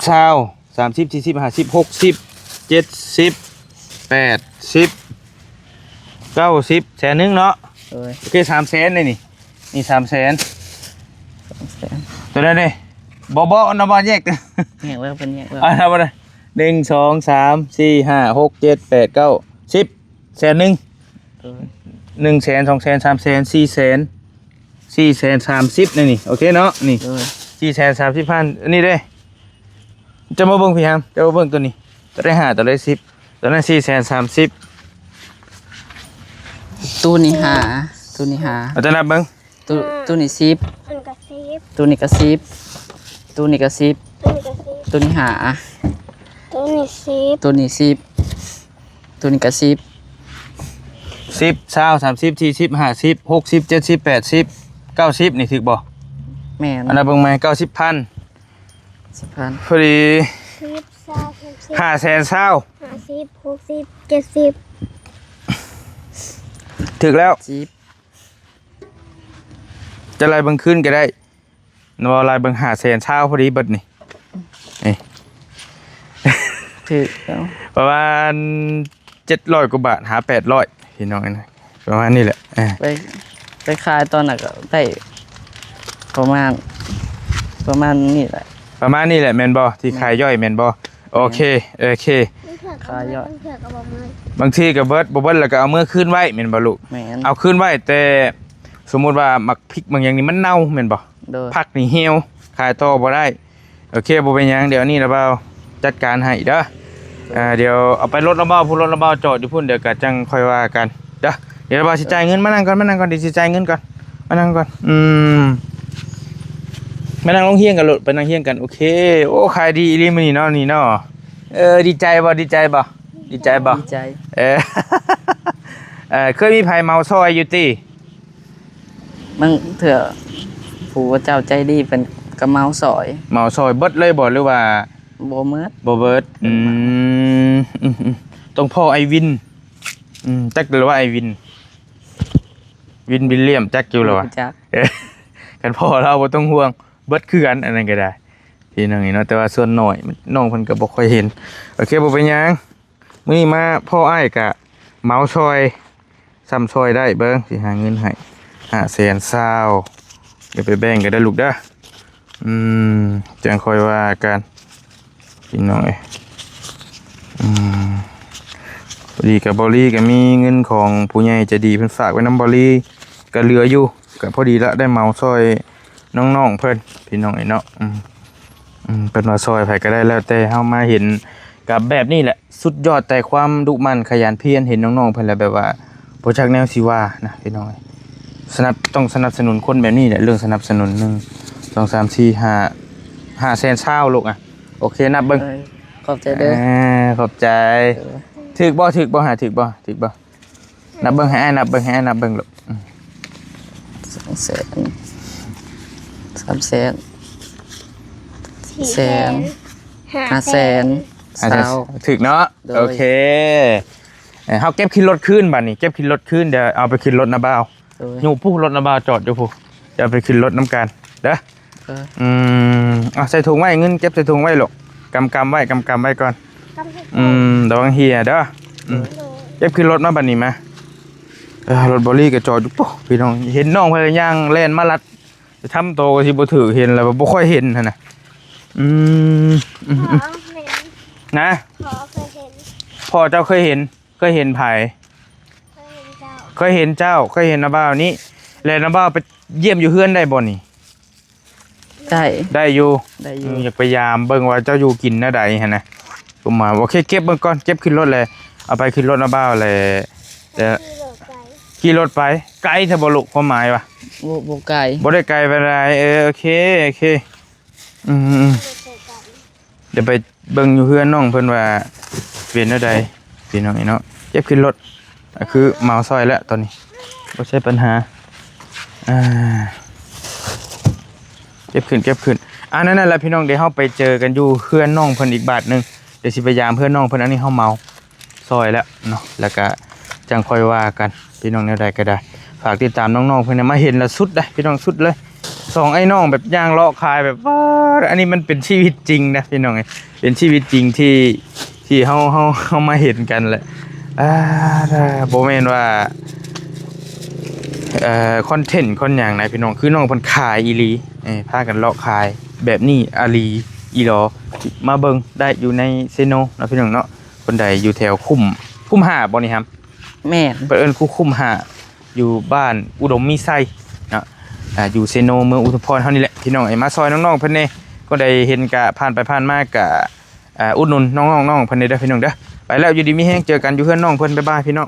ຊາວ ສາມສິບ ສີ່ສິບ ຫ້າສິບ ຫົກສິບ ເຈັດສິບ ແປດສິບ ເກົ້າສິບ ແສນໜຶ່ງເນາະ ໂດຍ ໂອເຄ ສາມແສນເດ້ນີ້ ນີ້ສາມແສນ ສາມແສນ ໂຕນັ້ນເດ້ ບໍ່ ບໍ່ນະ ບໍ່ແຍກ ແຍກແລ້ວ ເພິ່ນແຍກແລ້ວ ອ່າ ນັບບໍ່ໄດ້ ໜຶ່ງ ສອງ ສາມ ສີ່ ຫ້າ ຫົກ ເຈັດ ແປດ ເກົ້າ ສິບ ແສນໜຶ່ງ ໂດຍ ໜຶ່ງແສນ ສອງແສນ ສາມແສນ ສີ່ແສນ ສີ່ແສນສາມສິບ ນີ້ ນີ້ ໂອເຄເນາະ ນີ້ ໂດຍ ສີ່ແສນສາມສິບພັນ ອັນນີ້ເດ້ ເຈົ້າມາເບິ່ງພີ້ຫາມ ເຈົ້າມາເບິ່ງໂຕນີ້ ໂຕໃດຫ້າ ໂຕໃດສິບ ໂຕນັ້ນສີ່ແສນສາມສິບ ໂຕນີ້ຫ້າ ໂຕນີ້ຫ້າ ເອົາເຈົ້ານັບເບິ່ງ ໂຕ ໂຕນີ້ສິບ ອັນກະສິບ ໂຕນີ້ກະສິບ ໂຕນີ້ກະສິບ ໂຕນີ້ກະສິບ ໂຕນີ້ຫ້າ ໂຕນີ້ສິບ ໂຕນີ້ສິບ ໂຕນີ້ກະສິບ ສິບ ຊາວ ສາມສິບ ສີ່ສິບ ຫ້າສິບ ຫົກສິບ ເຈັດສິບ ແປດສິບ ເກົ້າສິບ ນີ້ຖືກບໍ່? ແມ່ນ ອັນນັ້ນເບິ່ງໃໝ່ ເກົ້າສິບພັນ ສິບພັນ ພໍດີ ສິບ ຊາວ ສາມສິບ ຫ້າແສນຊາວ ຫ້າສິບ ຫົກສິບ ເຈັດສິບ ຖືກແລ້ວ ສິບ ຈະໄລ່ເບິ່ງຄືນກະໄດ້ ເນາະ ໄລ່ເບິ່ງຫ້າແສນຊາວພໍດີເບິດນີ້ ນີ້ ຖືກແລ້ວ ປະມານເຈັດຮ້ອຍກວ່າບາດ ຫາແປດຮ້ອຍ ພີ່ນ້ອງເອີຍ ປະມານນີ້ແຫຼະ ເອີ ໄປ ໄປຂາຍຕອນນັ້ນກະໄດ້ປະມານ ປະມານນີ້ແຫຼະ ປະມານນີ້ແຫຼະແມ່ນບໍ່? ທີ່ຂາຍຍ່ອຍແມ່ນບໍ່? ແມ່ນ ໂອເຄ ໂອເຄ ຂາຍຍ່ອຍ ບາງເທື່ອກະບໍ່ໝົດ ບາງທີກະເບິດ ບໍ່ເບິດລະກະເອົາເມືອຄືນໄວ້ແມ່ນບໍ່ລູກ? ແມ່ນ ເອົາຄືນໄວ້ ແຕ່ສົມມຸດວ່າໝາກພິກໝາກຫຍັງນີ້ມັນເນົ່າແມ່ນບໍ່? ໂດຍ ຜັກນີ້ຫ່ຽວ ຂາຍຕໍ່ບໍ່ໄດ້ ໂອເຄ ບໍ່ເປັນຫຍັງ ດຽວນີ້ລະບ່າວຈັດການໃຫ້ເດີ ອ່າ ດຽວເອົາໄປລົດລະບ່າວ ຜູ້ລົດລະບ່າວຈອດຢູ່ພຸ້ນ ດຽວກະຈັ່ງຄ່ອຍວ່າກັນເດີ ດຽວລະບ່າວຊິຈ່າຍເງິນ ມານັ່ງກ່ອນ ມານັ່ງກ່ອນ ດຽວຊິຈ່າຍເງິນກ່ອນ ມານັ່ງກ່ອນ ອືມ ມານັ່ງລົງຮຽງກັນໂລດ ໄປນັ່ງຮຽງກັນ ໂອເຄ ໂອ້ ຂາຍດີອີ່ຫຼີມື້ນີ້ເນາະ ນີ້ເນາະ ເອີ ດີໃຈບໍ່? ດີໃຈບໍ່? ດີໃຈບໍ່? ດີໃຈ ເອີ ເອີ ເຄີຍມີໃຜເໝົາຊ່ອຍຢູ່ຕິ? ບາງເທື່ອຜູ້ເຈົ້າໃຈດີເພິ່ນກະເໝົາຊ່ອຍ ເໝົາຊ່ອຍເບິດເລີຍບໍ່ ຫຼືວ່າ ບໍ່ເໝິດ ບໍ່ເບິດ ເພິ່ນເໝົາ ອືມ ອືມ ອືມ ຕ້ອງພໍ້ອ້າຍວິນ ອືມ ຈັກແຕ່ວ່າອ້າຍວິນ ວິນ ວິນລຽມ ຈັກຢູ່ລະວະ ຈັກ ເອີ ຄັນພໍ້ລາວບໍ່ຕ້ອງຫ່ວງ ເບິດຄືກັນ ອັນນັ້ນກະໄດ້ ພີ່ນ້ອງເອີຍເນາະ ແຕ່ວ່າສ່ວນໜ້ອຍ ນ້ອງເພິ່ນກະບໍ່ຄ່ອຍເຫັນ ໂອເຄ ບໍ່ເປັນຫຍັງ ມື້ນີ້ມາພໍ້ອ້າຍກະເໝົາຊ່ອຍ ຊ່ຳຊ່ອຍໄດ້ ເບິ່ງຊິຫາເງິນໃຫ້ ຫ້າແສນຊາວ ດຽວໄປແບ່ງກັນເດີລູກເດີ. ອືມ ຈັ່ງຄ່ອຍວ່າກັນ ພີ່ນ້ອງເອີຍ. ອືມ ພໍດີກັບເບົາຫຼີກໍມີເງິນຂອງຜູ້ໃຫຍ່ໃຈດີເພິ່ນຝາກໄວ້ນຳເບົາຫຼີ ກໍເຫຼືອຢູ່ ກໍພໍດີລະ ໄດ້ເໝົາຊ່ອຍນ້ອງໆເພິ່ນ ພີ່ນ້ອງເອີຍເນາະ. ອືມ ອືມ ເພິ່ນວ່າຊ່ອຍໃຜກໍໄດ້ແລ້ວແຕ່ ເຮົາມາເຫັນກໍແບບນີ້ແຫຼະ ສຸດຍອດແຕ່ຄວາມດຸໝັ່ນຂະຫຍັນພຽນ ເຫັນນ້ອງໆເພິ່ນແລ້ວແບບວ່າບໍ່ຈັກແນວຊິວ່ານະ ພີ່ນ້ອງເອີຍ. ສະໜັບ ຕ້ອງສະໜັບສະໜູນຄົນແບບນີ້ແຫຼະ ເລື່ອງສະໜັບສະໜູນ ໜຶ່ງ ສອງ ສາມ ສີ່ ຫ້າ ຫ້າແສນຊາວລູກອະ. ໂອເຄ ນັບເບິ່ງ. ເອີ ຂອບໃຈເດີ. ເອີ ຂອບໃຈ. ເອີ ຖືກບໍ່? ຖືກບໍ່? ຫາ ຖືກບໍ່? ຖືກບໍ່? ນັບເບິ່ງ ໃຫ້ອ້າຍນັບເບິ່ງ ໃຫ້ອ້າຍນັບເບິ່ງລູກ. ອືມ ສອງແສນ ສາມແສນ ສີ່ແສນ ຫ້າແສນ ຫ້າແສນ ຊາວ ຖືກເນາະ. ໂດຍ ໂອເຄ ເອີ ເຮົາເກັບຂີ່ລົດຄືນບາດນີ້ ເກັບຂີ່ລົດຄືນ ດຽວເອົາໄປຂຶ້ນລົດນະບ່າວ. ໂດຍ ຢູ່ພຸ້ນ ລົດນະບ່າວຈອດຢູ່ພຸ້ນ ດຽວໄປຂຶ້ນລົດນຳກັນເດີ. ເອີ ອືມ ເອົາໃສ່ຖົງໄວ້ ເງິນເກັບໃສ່ຖົງໄວ້ລູກ ກຳກຳໄວ້ ກຳກຳໄວ້ກ່ອນ. ອືມ ລະວັງເຮ່ຍເດີ. ອືມ ໂດຍ ເກັບຂຶ້ນລົດມາບາດນີ້ມາ. ເອີ ລົດເບົາຫຼີກໍຈອດຢູ່ ໂອ້ ພີ່ນ້ອງ ເຫັນນ້ອງເພິ່ນຍ່າງແລ່ນມາລັດ ທຳໂຕກໍຊິບໍ່ຖືກ ເຫັນແລ້ວບໍ່ຄ່ອຍເຫັນຫັ້ນນະ. ອືມ ອືມ ອືມ ພໍ່ເຫັນ ນະ ພໍ່ເຄີຍເຫັນ ພໍ່ເຈົ້າເຄີຍເຫັນ? ເຄີຍເຫັນໃຜ? ເຄີຍເຫັນເຈົ້າ ເຄີຍເຫັນເຈົ້າ ເຄີຍເຫັນນ້າບ່າວນີ້. ແລ້ວນ້າບ່າວໄປຢ້ຽມຢູ່ເຮືອນໄດ້ບໍ່ນີ້? ໄດ້ ໄດ້ຢູ່ ໄດ້ຢູ່. ເອີ ຢາກໄປຢາມເບິ່ງວ່າເຈົ້າຢູ່ກິນແນວໃດຫັ້ນນະ. ປະມານ ໂອເຄ ເກັບເບິ່ງກ່ອນ ເກັບຂຶ້ນລົດແລ້ວ ເອົາໄປຂຶ້ນລົດນ້າບ່າວແລ້ວ ເອີ ຂີ່ລົດໄປ ຂີ່ລົດໄປ ໄກແທ້ບໍ່ລູກ? ຄວາມໝາຍວ່າ ບໍ່ ບໍ່ໄກ ບໍ່ໄດ້ໄກປານໃດ. ເອີ ໂອເຄ ໂອເຄ. ອືມ ເດີວໄປເບິ່ງຢູ່ເຮືອນນ້ອງເພິ່ນວ່າເປັນແນວໃດ ພີ່ນ້ອງເອີຍເນາະ. ເກັບຂຶ້ນລົດ ກໍຄືເໝົາຊ່ອຍແລ້ວຕອນນີ້ ບໍ່ໃຊ່ປັນຫາ. ອ່າ ເກັບຂຶ້ນ ເກັບຂຶ້ນ. ອ່າ ນັ້ນແຫຼະພີ່ນ້ອງ ດຽວເຮົາໄປເຈີກັນຢູ່ເຮືອນນ້ອງເພິ່ນອີກບາດໜຶ່ງ ດຽວຊິໄປຢາມເຮືອນນ້ອງເພິ່ນ. ອັນນີ້ເຮົາເໝົາ ຊ່ອຍແລ້ວເນາະ ແລ້ວກະຈັ່ງຄ່ອຍວ່າກັນ ພີ່ນ້ອງ. ແນວໃດກໍໄດ້ ຝາກຕິດຕາມນ້ອງໆເພິ່ນນະ ມາເຫັນແລ້ວສຸດເດ້ພີ່ນ້ອງ ສຸດເລີຍ. ສອງອ້າຍນ້ອງແບບຍ່າງເລາະຂາຍແບບ ປາດ ອັນນີ້ມັນເປັນຊີວິດຈິງນະພີ່ນ້ອງເອີຍ ເປັນຊີວິດຈິງທີ່ ທີ່ເຮົາ ເຮົາ ເຮົາມາເຫັນກັນແຫຼະ. ອ່າ ບໍ່ແມ່ນວ່າ ເອີ ຄອນເທັນຄອນຫຍັງນະພີ່ນ້ອງ ຄືນ້ອງເພິ່ນຂາຍອີ່ຫຼີ. ເອີ ພາກັນເລາະຂາຍແບບນີ້ອີ່ຫຼີອີ່ຫຼໍ ມາເບິ່ງໄດ້ຢູ່ໃນເຊໂນເນາະ ພີ່ນ້ອງເນາະ. ຄົນໃດຢູ່ແຖວຄຸ້ມ ຄຸ້ມຫ້າບໍ່ນີ້ຫຳ? ແມ່ນ ເພິ່ນເອີ້ນຄູຄຸ້ມຫ້າ ຢູ່ບ້ານອຸດົມມີໄຊເນາະ ອ່າ ຢູ່ເຊໂນ ເມືອງອຸທຸມພອນເຮົານີ້ແຫຼະ ພີ່ນ້ອງເອີຍ. ມາຊ່ອຍນ້ອງໆເພິ່ນແດ່ ຄົນໃດເຫັນກະຜ່ານໄປຜ່ານມາກະ ອ່າ ອຸດໜູນນ້ອງໆເພິ່ນແດ່ເດີ ພີ່ນ້ອງເດີ. ໄປແລ້ວ ຢູ່ດີມີແຮງ ເຈີກັນຢູ່ເຮືອນນ້ອງເພິ່ນ ບາຍບາຍ ພີ່ນ້ອງ.